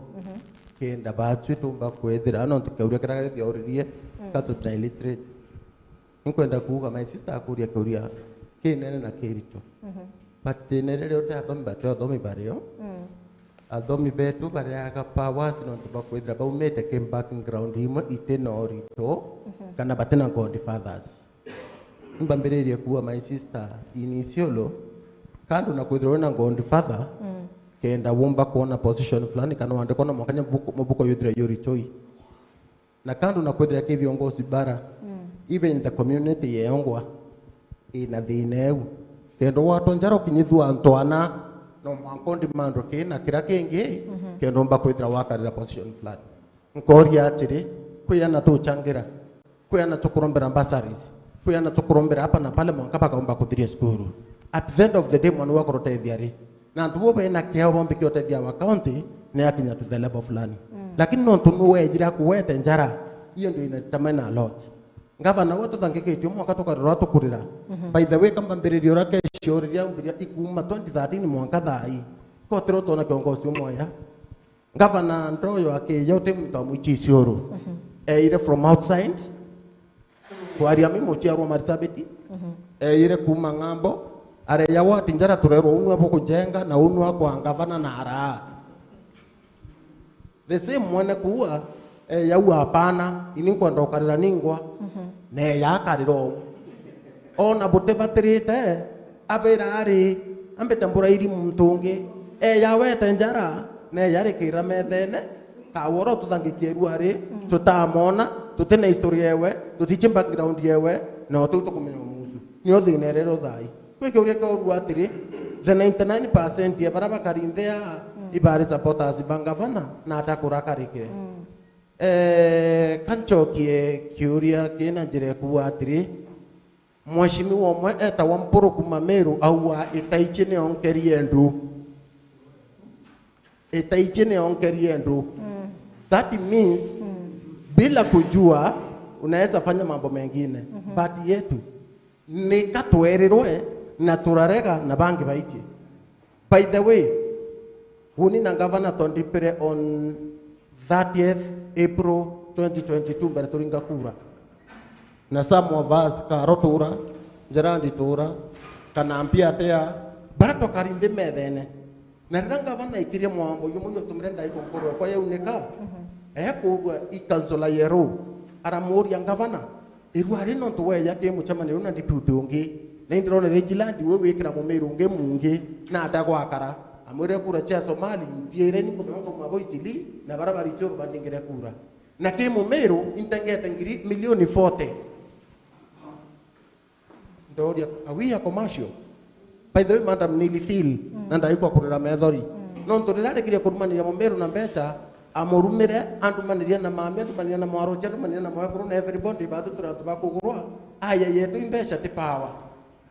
Kenda batwi tumba kwithira, nontu kiuria kiria githia uririe, ka tutina illiterate. Nkwenda kuuga, my sister akuria kiuria kinene na kirito. But thina iria rio ti athomi bati athomi bario. Athomi betu bareaga powers nontu bwa kwithira baumite ki background imwe itina urito, kana batina godfathers. Mbambiririe kuuga, my sister, in Isiolo, kando na kwithirwa wina godfather, kenda wumba kwona position fulani kana wandikwa na mwanka mubuko, mubuko yuthira yuri choi. Na kando na kwithira ki viongozi bara, even the community yeongwa ina thina eu. Kenda watwa njara ukinyithua antu ana, no mwanka undimandwe ki na kira kingi, kenda umba kwithira wakarira position fulani. Nkoria atiri, kwi ana tuchangira, kwi ana tukurombera bursaries, kwi ana tukurombera hapa na pale mwanka bakaumba kuthiria cukuru. At the end of the day, mwana wakurotethia ri? Na antu bo bena kiao bombikia utethia wa county ni akinya to the level fulani. Lakini nontu nu wejire akuwete njara, hiyo ndio inatamena a lot. Ngavana we tuthangikitie mwanka tukarira tukurira. By the way, kambambiriria uria Kesh uririe aumbiria ikuma twenty thirteen mwanka thaa ii. Kotiro twona kiongozi umwe ya. Ngavana Ndoyo akija uti muntu amwichi Isiolo. Eire from outside. Kwaria mi muciarwa Marsabit. Eire kuma ng'ambo. Areya wati njara turerwa unua bukujenga na unua kwa ngavana na araa. The same mwene kuua, eya ua hapana, ini nkwenda ukarira ningwa. Neya akarira uu. Ona butibatirite, abira ari, ambite mburairi muntu ungi. Eya wete njara, neya arikira methene, kaworo tuthangikie rua ri, tutamona, tutina history yewe, tutichi background yewe, na utiu tukumenya umusu. Nio thina irero thai. Kwi kiuria kiorua atiri, the ninety nine percent ya bara bakari nthea ibari supporters ba ngavana na atakura karikire. Eh, kanchokie kiuria kina njira ya kuuga atiri, mheshimiwa umwe etawa Mpuru kuma Meru auga itaichi nionkerie ndu. Itaichi nionkerie ndu. That means, bila kujua, unaweza fanya mambo mengine. But yetu, ni ka twerirwe na turarega na bangi baichi. By the way, uni na ngavana twandipire on thirtieth April twenty twenty-two mbere turinga kura. Na some of us, Karo tura, Gerard tura, kana Mpia atia, bara tukari nthi methene. Na riria ngavana aikirie mwambo jumwe jutumire ndaigua nkoro yakwa yaunika, ekurua ikansula yeru, aramuria ngavana, irua ri nontu weja ki mucemanio na deputy ungi, na indirona ri Jiladi we wikira mumiru ungi mungi, na atagwakara, amwire kura cia Somali, ntiire ni nkumenya nkauma bo Isili, na bara bari Isiolo bandingire kura. Na ki mumiru, intengete ngiri milioni forty. Ndoria, are we a commercial? By the way, madam, nili feel, na ndaigua kurira methori. Nontu riria arekire kurumaniria mumiru na mbeca, amurumire, andumaniria na mami, andumaniria na mwarochi, andumaniria na mwekuru, na everybody, bathu turi antu ba kugurwa, aya yetu i mbeca ti power.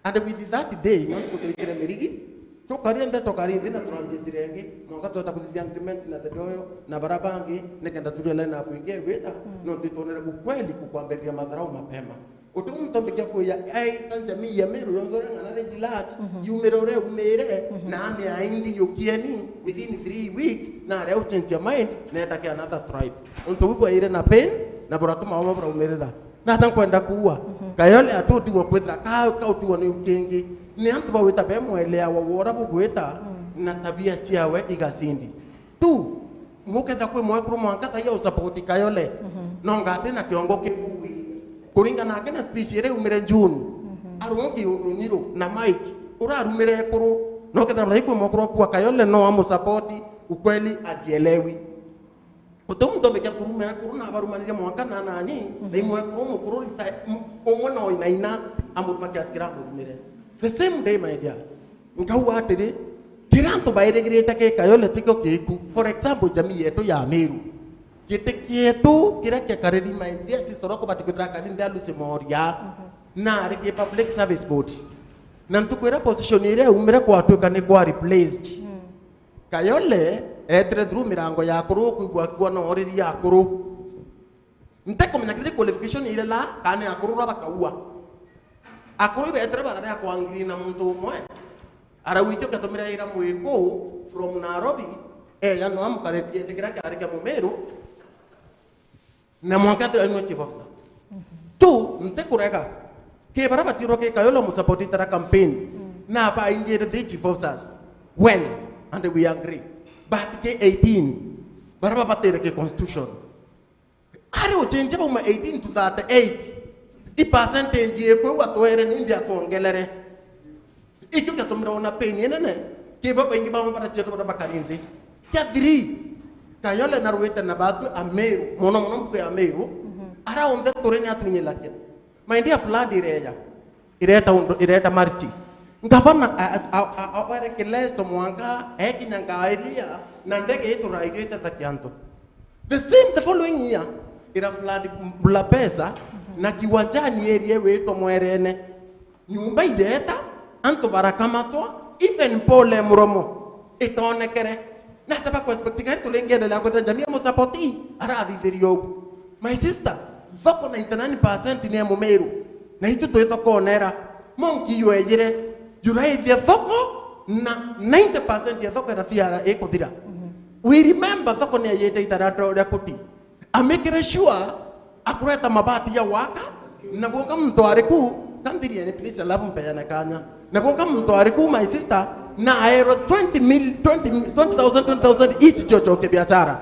And with that day, no kutwikire mirigi, tukaria nde tukari nthi na turambia njira ingi, mwanka tweta kuthithia agreement na the Ndoyo, na bara bangi, nikenda turie line up ingi igwita, nontu twonere ukweli kukwambiriria madharau mapema. Uti muntu ambikia kuya, ai, ta jamii ya Meru yonthe uria ng'ana ri Jilad, yumire uria umire, na amia indi yukieni, within three weeks, na aria u change your mind, na eta kia another tribe. Untu buu bwaire na pain, na buratuma baba buraumirira. Na ata nkwenda kuua, Kayole atutigwa kwithira, ka, kautigwa ni ukingi. Ni antu bawita be mwelea wa wora bugwita, na tabia ciawe igasindi. Tu, muketha kwi mwekuru mwanka thaiya usapoti Kayole, no ngati na kiongo kibui. Kuringana ake na speech iria umire June, arungi undu nyiru na Mike, urarumire ekuru, no ketha thai kwi mwekuru akua Kayole no amusapoti, ukweli ajielewi. Uti muntu ambikia kuruma ekuru na abarumanire mwanka na nani, na imwekuru mukuru rita, m-, umwe no inaina, amuruma kiasi kira amurumire. The same day, my dear. Nkauga atiri, kira antu bairigirite ki Kayole tikio kiku. For example, jamii yetu ya Meru. Giti kietu kiria kiakariri my dear sister wako bati kwithira akari nthi alusi moria. Na ari ki public service board. Na ntuku iria position iria yaumire kwatwika ni kwa replaced. Kayole Eetire through mirango ya akuru, kwigua akigua no oriri ya akuru. Ntikumenya kiri qualification ile la, kana akuru ra bakaua. Akuru beetire barare akwangiri na muntu umwe. Arauga, "Itio kiatumire ira mwiku from Nairobi, eeja no amukaritie ntikira kiari kia Mumiru." Na mwanka ethirwa ari no chief officer. Tu, ntikurega. Ki bara batirwa ki Kayole musapotite ra campaign. Na baingire three chief officers. Well, and we agree. But ki eighteen, bara babatire ki constitution. Ari uchenje bauma eighteen to thirty-eight. I percentage ikwe watwere ni mbi akongelere. Ikio kiatumire ona pain inene, ki babaingi bamwe baracietwa bara bakari nthi. Kia three, Kayole narwite na batu Ameru, mono mono mbuku ya Ameru, ara onthe turi ni atunyilakia. My dear, flood ireja, ireta undu, ireta mariti. Ngavana a- a- a- a- awere kileso mwanka, ekinya ngairia, na ndege iturairio itethakia antu. The same the following year, ira flood Bulabesa, na kiwanjani area witwa Mwerene. Nyumba ireta, antu barakamatwa, even pole muromo itonekere. Na ata bakuexpect gari turingiendelea kwithira jamii musapoti arathithiria ugu? My sister, thoko ninety-nine percent ni ya Mumiru. Na itu twi thokone ira. Monki yu ejire, juraithia thoko na ninety percent ya thoko irathira ikuthira. We remember thoko ni ayite itara ria kuti. Amekire sure akureta mabati ya waka, na bonka muntu ari ku, kandirieni please, alafu mpeane kanya. Na bonka muntu ari ku, my sister, na aerwe twenty mil, twenty, twenty thousand, twenty thousand each chocho ke biashara.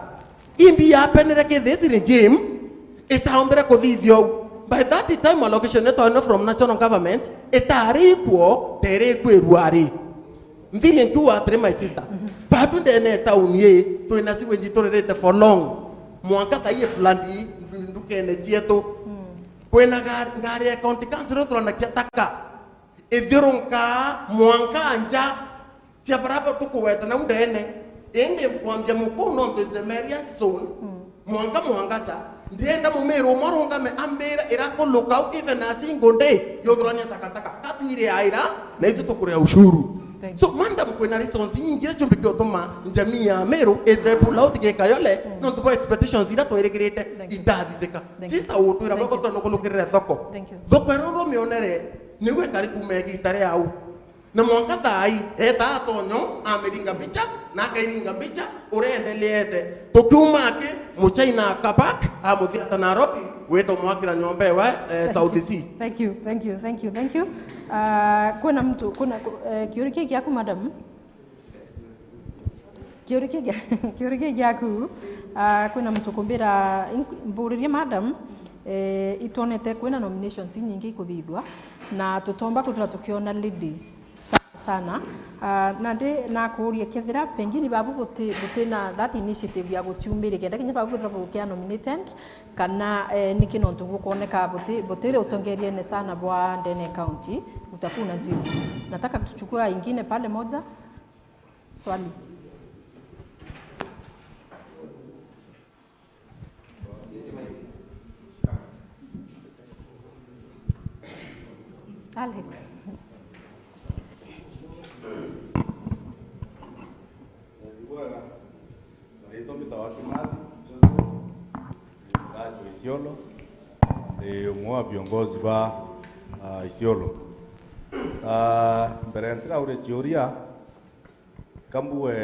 Imbi yapenere ke this regime, itaombere kuthithio. By that time, allocation etaone from national government, itari kuo, tere kwirua ari. Nthirie nkiuga atiri, my sister, batu ndene ya town ii, twina sewage turirite for long. Mwanka thaa ii flood ii ndukene cietu. Kwina ngari, ngari ya county council ithuranagia taka. Ithiurunkaa mwanka nja cia baraba tukuweta nau ndene. Indi nkwambia mukuu nontu is the Marian zone. Mwanka Mwangaza, ndirenda Mumiru umwe arungame ambire ira ku look out even a single day yuthurania takataka. Katwire aira, na itu tukuria ushuru. Thank So, you. Madam, kwina reasons ingi iria ciumbikia utuma jamii ya Meru ithire pull out gi Kayole, nontu bwa expectations iria twirigirite Thank you. itathithika. Thank you. Sister, utwira Thank bwako you. twanukulukirire thoko. Thank you. Thoko iria urumionere, niwe ikari kuuma igita riau. Na mwanka thaa ii, eta atonyo, amiringa mbicha, na akairinga mbicha, urendeleete. Tukiuma aki, muchaina akabak, amuthiata Nairobi, gwita mwakira nyomba ewe, eh, South Sea. Thank you, thank you, thank you, thank you. Ah, kwina mtu, kwina, ku- eh, kiuri kii giaku, madam? Kiuri kii gia- kiuri kii giaku, ah, kwina mtu kumbira, ink- mburirie madam, eh, itwonete kwina nominations inyingi ikuthithwa, na tutomba kwithirwa tukiona ladies sa- sana. Ah, nandi nakuuria kethira pengine babu buti, butina that initiative ya guciumiria kenda kinya babu bwithirwa bukia nominated, kana, eh, niki nontu bukwoneka buti, butiri utongeriene sana bwa ndene county, utakuwa na jibu. Nataka tuchukue ingine pale moja. Swali. Alex. Ibwega, na ritwa mbitawa Kimathi Joseph, nkaajwa Isiolo, ndi umwe wa viongozi ba, ah, Isiolo. Ah, mbere ntirauria ciuria, kambue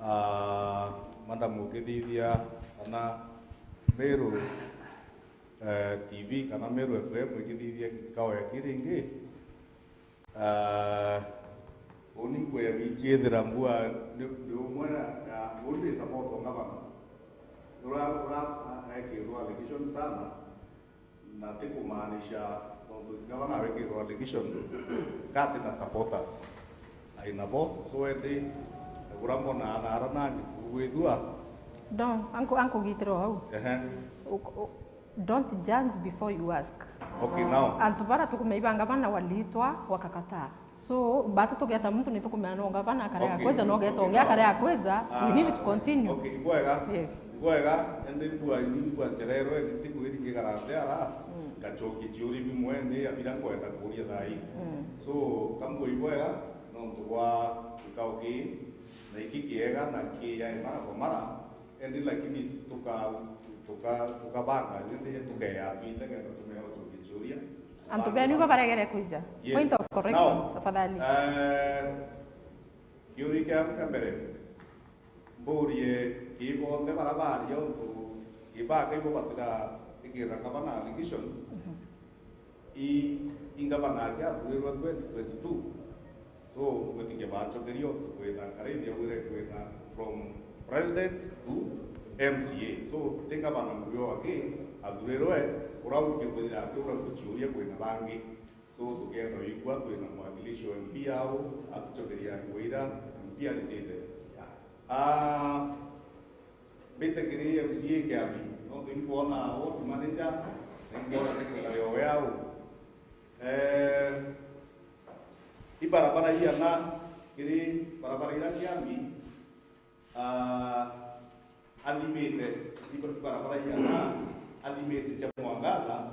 Ah, madam ukithithia kana Meru, eh, T V kana Meru F M ikithithia kikao ya kiringi. Ah, uni ngwe wichithira mbua ni, ni umwe ya, ya, uni support o ngavana. Ura, ura, a-, ekirwa allegation sana. Na ti kumaanisha nontu gavana awikirwa allegation, kati na supporters aina bo. So endi, ura mbona na ara nangi kugwithua. Don't, anku, ankugitira o hau. Ehe. U- u- don't judge before you ask. Okay, now. Antu bara tukumenya ba ngavana waliitwa, wakakataa. So, batu tugeta muntu nitukumenya no ngavana akare Okay. akweza, no geta ungi akare akweza, we Ah, need to continue. Okay, ibwega. Yes. Ibwega, ende mbua ini mbua nchererwe, nitikwiri ngigara nthi ara, Mm. ngacokia ciuri bimwe ni abira nkwenda kuria thaa ii. Mm. So, kambua ibwega, nontu bwa gikao kii, Na iki kiega na kiyae mara kwa mara, endi lakini tuka-, tuka-, tukabanga nindi tukeya twite kenda tumea utugicuria. Antu benu ibo baregere kwija. Yes. Point of correction, tafadhali. Eh, kiuria kia, kia mbere, mburie ki bonthe bara baria untu ki baka ibo batira ikira ngavana allegation. I, i ngavana aki athurirwe twenty twenty-two. So, gwitikia bacokeria untu kwina Karithia augire kwina from president to M C A. So, ti ngavana nguyo aki athurirwe, ura ungi kwithira aki ura kuciuria kwina bangi. So, tukienda uigua twina mwakilishi wa M P au, atucokeria wira M P aritite. Ah, mbite kiri M C A Kiambi, nontu inkwona ward manager, na inkwona secretary owe au. Eh, i barabara iana kiri barabara ira Kiambi, ah, athimite, i barabara iana athimite cia Mwangaza,